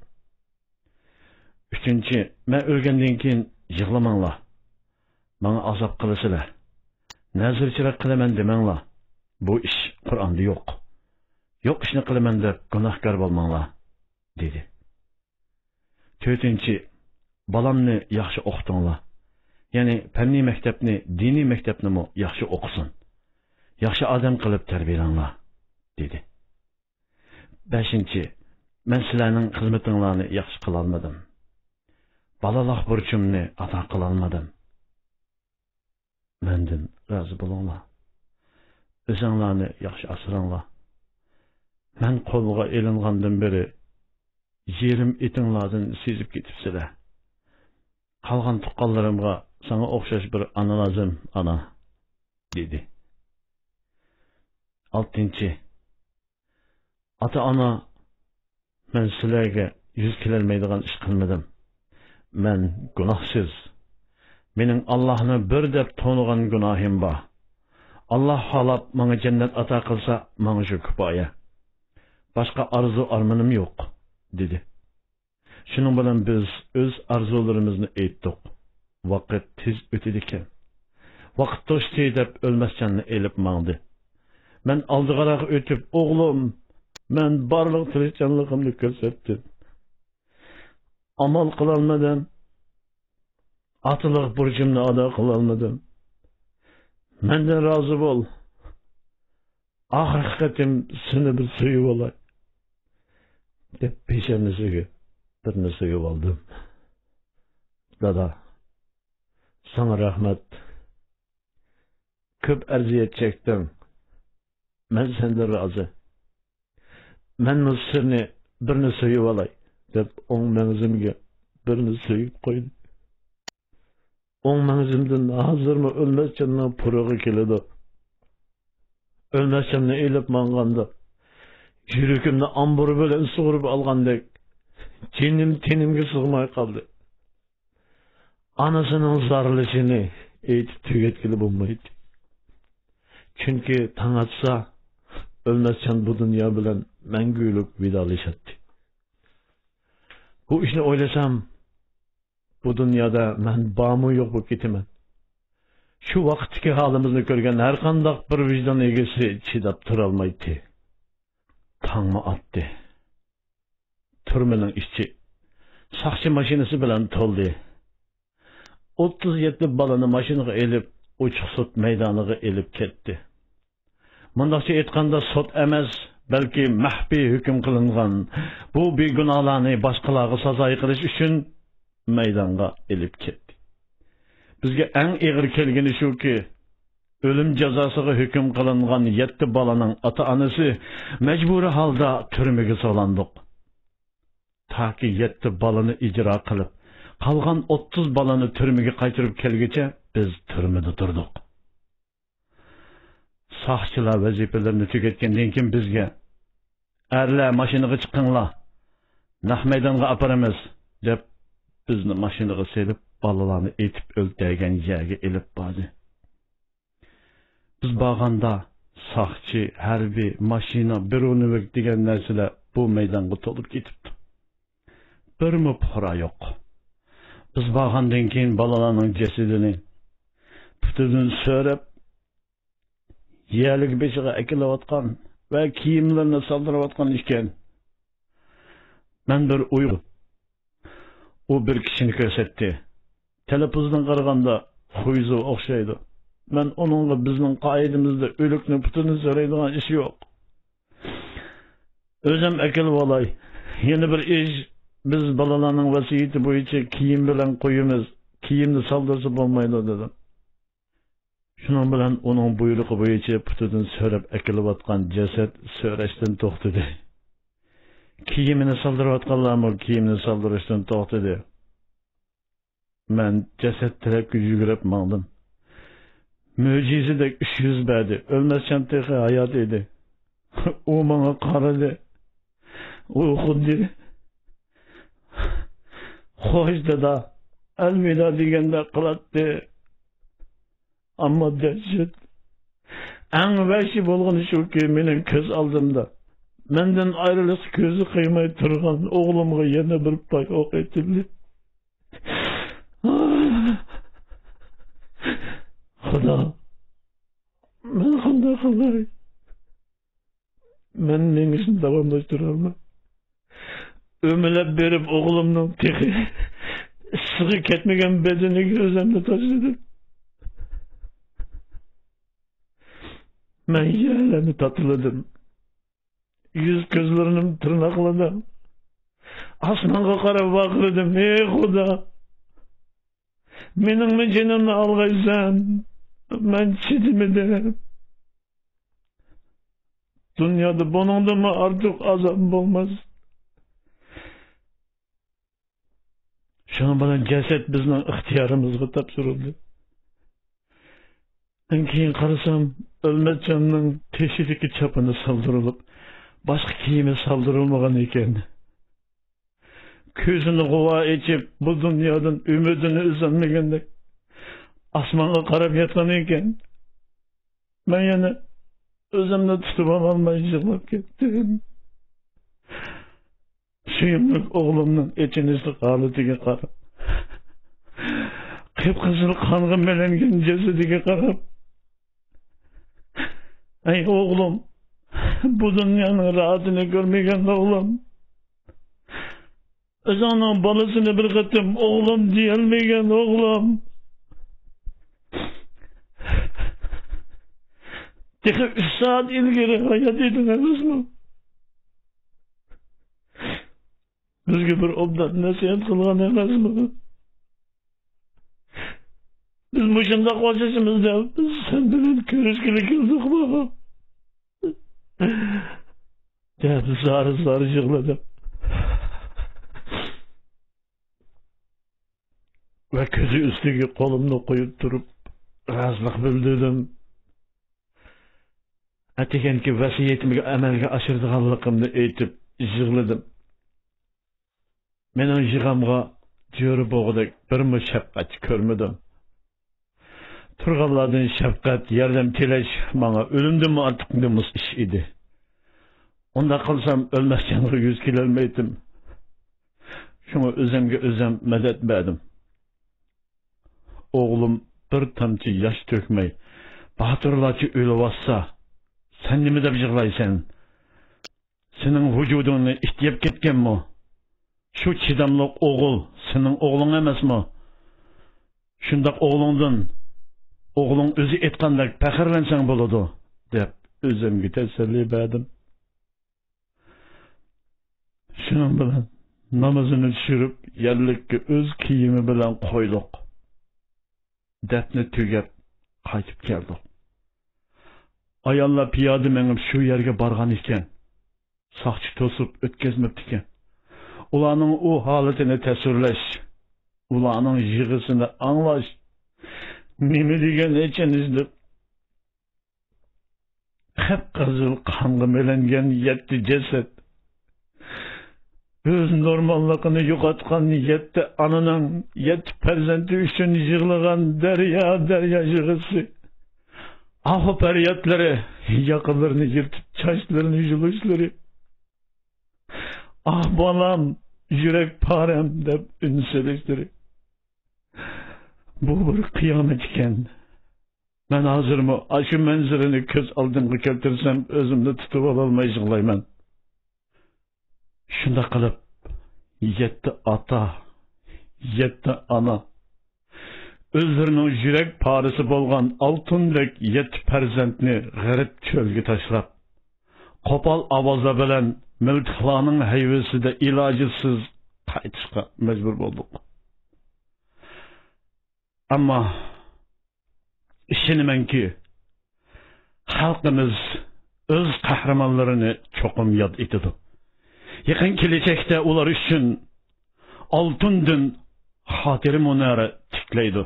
ئۈچىنچى، مەن ئۆلگەندىن كېيىن يىغلىماڭلار، ماڭا ئازاب قىلىسىلەر. نەزىرچىلىك قىلىمەن دېمەڭلار، بۇ ئىش قۇرئاندا يوق. يوق ئىشنى قىلىمەن دەپ گۇناھكار بولماڭلار، دېدى. تۆتىنچى، بالامنى ياخشى ئوقۇتۇڭلار. يەنى پەننىي مەكتەپنى، دىنىي مەكتەپنىمۇ ياخشى ئوقۇسۇن. ياخشى ئادەم قىلىپ تەربىيەلەڭلار، دېدى. بەشىنچى، مەن سىلەرنىڭ خىزمىتىڭلارنى ياخشى قىلالمىدىم. بالىلىق بۇرچۇمنى ئادا قىلالمىدىم. مەندىن رازى بولۇڭلار. ئۆزۈڭلارنى ياخشى ئاسراڭلار. مەن قولغا ئېلىنغاندىن بېرى يېرىم ئېتىڭلاردىن سېزىپ كېتىپسىلەر. قالغان تۇغقانلىرىمغا ساڭا ئوخشاش بىر ئانا لازىم، ئانا، دېدى. ئالتىنچى، ئاتا-ئانا، مەن سىلەرگە يۈز كېلەلمەيدىغان ئىش قىلمىدىم. مەن گۇناھسىز. مېنىڭ ئاللاھنى بىر دەپ تونۇغان گۇناھىم بار. ئاللاھ خالاپ ماڭا جەننەت ئاتا قىلسا، ماڭا شۇ كۇپايە. باشقا ئارزۇ-ئارمىنىم يوق، دېدى. شۇنىڭ بىلەن بىز ئۆز ئارزۇلىرىمىزنى ئېيتتۇق. ۋاقىت تېز ئۆتىدىكەن. ۋاقىت توشتى دەپ ئۆلمەسجاننى ئېلىپ ماڭدى. مەن ئالدىغىراق ئۆتۈپ، ئوغلۇم، مەن بارلىق تىرىشچانلىقىمنى كۆرسەتتىم. ئامال قىلالمىدىم. ئاتىلىق بۇرچۇمنى ئادا قىلالمىدىم. مەندىن رازى بول. ئاخىرقى قېتىم سېنى بىر سۆيۈۋالاي، دەپ پېشانىسىگە بىرنى سۆيۈۋالدىم. دادا، ساڭا رەھمەت. كۆپ ئەزىيەت چەكتىڭ. مەن سەندىن رازى. مەنمۇ سېنى بىرنى سۆيۈۋالاي، دەپ ئوڭ مەڭزىمگە بىرنى سۆيۈپ قويدى. ئوڭ مەڭزىمدىن ھازىرمۇ ئۆلمەسجاننىڭ پۇرىقى كېلىدۇ. ئۆلمەسجاننى ئېلىپ ماڭغاندا، يۈرىكىمنى ئامبۇر بىلەن سۇغۇرۇپ ئالغاندەك، جېنىم تېنىمگە سىغماي قالدى. ئانىسىنىڭ زارلىشىنى ئېيتىپ تۈگەتكىلى بولمايتتى. چۈنكى تاڭ ئاتسا، ئۆلمەسجان بۇ دۇنيا بىلەن مەڭگۈلۈك ۋىدالىشاتتى. بۇ ئىشنى ئويلىسام، بۇ دۇنيادا مەن بارمۇ يوق بولۇپ كېتىمەن. شۇ ۋاقىتتىكى ھالىمىزنى كۆرگەن ھەرقانداق بىر ۋىجدان ئىگىسى چىداپ تۇرالمايتتى. تاڭمۇ ئاتتى. تۈرمىنىڭ ئىچى ساقچى ماشىنىسى بىلەن تولدى. ئوتتۇز يەتتە بالىنى ماشىنىغا ئېلىپ، ئوچۇق سوت مەيدانىغا ئېلىپ كەتتى. مۇنداقچە ئېيتقاندا، سوت ئەمەس، بەلكى مەخپىي ھۆكۈم قىلىنغان بۇ بىگۇناھلارنى باشقىلارغا سازاي قىلىش ئۈچۈن مەيدانغا ئېلىپ كەتتى. بىزگە ئەڭ ئېغىر كەلگىنى شۇكى، ئۆلۈم جازاسىغا ھۆكۈم قىلىنغان يەتتە بالىنىڭ ئاتا-ئانىسى مەجبۇرىي ھالدا تۈرمىگە سولاندۇق. تاكى يەتتە بالىنى ئىجرا قىلىپ، قالغان ئوتتۇز بالىنى تۈرمىگە قايتۇرۇپ كەلگۈچە، بىز تۈرمىدە تۇردۇق. ساقچىلار ۋەزىپىلىرىنى تۈگەتكەندىن كېيىن بىزگە، «ئەرلەر ماشىنىغا چىقىڭلار، نەق مەيدانغا ئاپىرىمىز» دەپ، بىزنى ماشىنىغا سېلىپ، بالىلارنى ئېتىپ ئۆلتۈرگەن يەرگە ئېلىپ باردى. بىز بارغاندا ساقچى، ھەربىي، ماشىنا، برونېۋىك دېگەن نەرسىلەر بۇ مەيدانغا تولۇپ كېتىپتۇ. بىرمۇ پۇقرا يوق. بىز بارغاندىن كېيىن بالىلارنىڭ جەسىتىنى پۇتىدىن سۆرەپ، يەرلىك بېشىغا ئەكېلىۋاتقان ۋە كىيىملىرىنى سالدۇرۇۋاتقان ئىكەن. مەن بىر ئۇيغۇر. ئۇ بىر كىشىنى كۆرسەتتى. تەلەپپۇزدىن قارىغاندا خۇيزۇغا ئوخشايدۇ. مەن ئۇنىڭغا، «بىزنىڭ قائىدىمىزدە ئۆلۈكنىڭ پۇتىدىن سۆرەيدىغان ئىش يوق. ئۆزۈم ئەكېلىۋالاي. يەنە بىر ئىش، بىز بالىلارنىڭ ۋەسىيىتى بويىچە كىيىم بىلەن قويىمىز. كىيىمنى سالدۇرسا بولمايدۇ» دېدىم. شۇنىڭ بىلەن ئۇنىڭ بۇيرۇقى بويىچە پۇتىدىن سۆرەپ ئەكېلىۋاتقان جەسەت سۆرەشتىن توختىدى. كىيىمىنى سالدۇرۇۋاتقانلارمۇ كىيىمىنى سالدۇرۇشتىن توختىدى. مەن جەسەت تەرەپكە يۈگۈرۈپ ماڭدىم. مۆجىزىدەك ئىش يۈز بەردى. ئۆلمەسجان تېخى ھايات ئىدى. ئۇ ماڭا قارىدى. ئۇ خۇددى «خوش دادا، ئەلۋىدا» دېگەندەك قىلاتتى. ئەمما دەھشەت، ئەڭ ۋەھشىي بولغىنى شۇكى، مېنىڭ كۆز ئالدىمدا مەندىن ئايرىلىشقا كۆزى قىيماي تۇرغان ئوغلۇمغا يەنە بىر پاي ئوق ئېتىلدى. خۇدا، مەن قانداق قىلاي؟ مەن مېڭىشنى داۋاملاشتۇرالماي، ئۆمىلەپ بېرىپ ئوغلۇمنىڭ تېخى ئىسسىقى كەتمىگەن بەدىنىگە ئۆزۈمنى تاشلىدىم. مەن يەرلەرنى تاتىلىدىم. يۈز-كۆزلىرىنى تىرناقلىدىم. ئاسمانغا قاراپ ۋارقىرىدىم: «ئى خۇدا! مېنىڭمۇ جېنىمنى ئالغايسەن، مەن چىدىمىدىم. دۇنيادا بۇنىڭدىنمۇ ئارتۇق ئازاب بولماس.» شۇنىڭ بىلەن جەسەت بىزنىڭ ئىختىيارىمىزغا تاپشۇرۇلدى. كېيىن قارىسام، ئۆلمەتجاننىڭ تېشىدىكى چاپىنى سالدۇرۇلۇپ، باشقا كىيىمى سالدۇرۇلمىغان ئىكەن. كۆزىنى غۇۋا ئېچىپ، بۇ دۇنيادىن ئۈمىدىنى ئۈزەلمىگەندەك ئاسمانغا قاراپ ياتقان ئىكەن. مەن يەنە ئۆزۈمنى تۇتۇۋالالماي يىغلاپ كەتتىم. سۆيۈملۈك ئوغلۇمنىڭ ئېچىنىشلىق ھالىتىگە قاراپ، قىپقىزىل قانغا مىلەنگەن جەسىتىگە قاراپ، ئەي ئوغلۇم، بۇ دۇنيانىڭ راھىتىنى كۆرمىگەن ئوغلۇم، ئۆزۈڭنىڭ بالىسىنى بىر قېتىم «ئوغلۇم» دېيەلمىگەن ئوغلۇم، تېخى ئۈچ سائەت ئىلگىرى ھايات ئىدىڭ ئەمەسمۇ؟ بىزگە بىر ئوبدان نەسىھەت قىلغان ئەمەسمۇ؟ بىز مۇشۇنداق ئوخشىشىمىز دەپ سەن بىلەن كۆرۈشكىلى كەلدۇقمۇ؟ دەپ زار-زار يىغلىدىم. ۋە كۆزى ئۈستىگە قولۇمنى قويۇپ تۇرۇپ، رازىلىق بىلدۈردۈم. ئەتىگەنكى ۋەسىيىتىمگە ئەمەلگە ئاشۇرىدىغانلىقىمنى ئېيتىپ يىغلىدىم. مېنىڭ يىغامغا جۆرە بوغىدەك بىرمۇ شەپقەتچى كۆرمىدىم. تۇرغانلاردىن شەپقەت، ياردەم تىلەش ماڭا ئۆلۈمدىنمۇ ئارتۇق نومۇس ئىش ئىدى. ئۇنداق قىلسام، ئۆلمەسجانغا يۈز كېلەلمەيتتىم. شۇڭا ئۆزۈمگە ئۆزۈم مەدەت بەردىم. ئوغلۇم بىر تامچە ياش تۆكمەي، باتۇرلارچە ئۆلۈۋاتسا، سەن نېمە دەپ يىغلايسەن؟ سېنىڭ ۋۇجۇدۇڭنى ئىت يەپ كەتكەنمۇ؟ شۇ چىداملىق ئوغۇل سېنىڭ ئوغلۇڭ ئەمەسمۇ؟ شۇنداق ئوغلۇڭدىن ئوغلۇڭ ئۆزى ئېيتقاندەك پەخىرلەنسەڭ بولىدۇ، دەپ ئۆزۈمگە تەسەللى بەردىم. شۇنىڭ بىلەن نامىزىنى چۈشۈرۈپ، يەرلىككە ئۆز كىيىمى بىلەن قويدۇق. دەپنە تۈگەپ، قايتىپ كەلدۇق. ئاياللار پىيادە مېڭىپ شۇ يەرگە بارغان ئىكەن. ساقچى توسۇپ ئۆتكۈزمەپتىكەن. ئۇلارنىڭ ئۇ ھالىتىنى تەسۋىرلەش، ئۇلارنىڭ يىغىسىنى ئاڭلاش نېمە دېگەن ئېچىنىشلىق! قىپقىزىل قانغا مىلەنگەن يەتتە جەسەت، ئۆز نورماللىقىنى يوقاتقان يەتتە ئانىنىڭ يەتتە پەرزەنتى ئۈچۈن يىغلىغان دەريا-دەريا يىغىسى، ئاھۇ-پەريادلىرى، ياقىلىرىنى يىرتىپ چاچلىرىنى يۇلۇشلىرى، «ئاھ، بالام، يۈرەك پارەم» دەپ ئۈن سېلىشلىرى، بۇ بىر قىيامەت ئىكەن. مەن ھازىرمۇ ئاشۇ مەنزىرىنى كۆز ئالدىمغا كەلتۈرسەم، ئۆزۈمنى تۇتۇۋالالماي يىغلايمەن. شۇنداق قىلىپ، يەتتە ئاتا، يەتتە ئانا ئۆزلىرىنىڭ يۈرەك پارىسى بولغان ئالتۇندەك يەتتە پەرزەنتنى غېرىب چۆلگە تاشلاپ، قوپال ئاۋازلار بىلەن مىلتىقلارنىڭ ھەيۋىسىدە ئىلاجسىز قايتىشقا مەجبۇر بولدۇق. ئەمما ئىشىنىمەنكى، خەلقىمىز ئۆز قەھرىمانلىرىنى چوقۇم ياد ئېتىدۇ. يېقىن كېلەچەكتە ئۇلار ئۈچۈن ئالتۇندىن خاتىرە مۇنارى تىكلەيدۇ.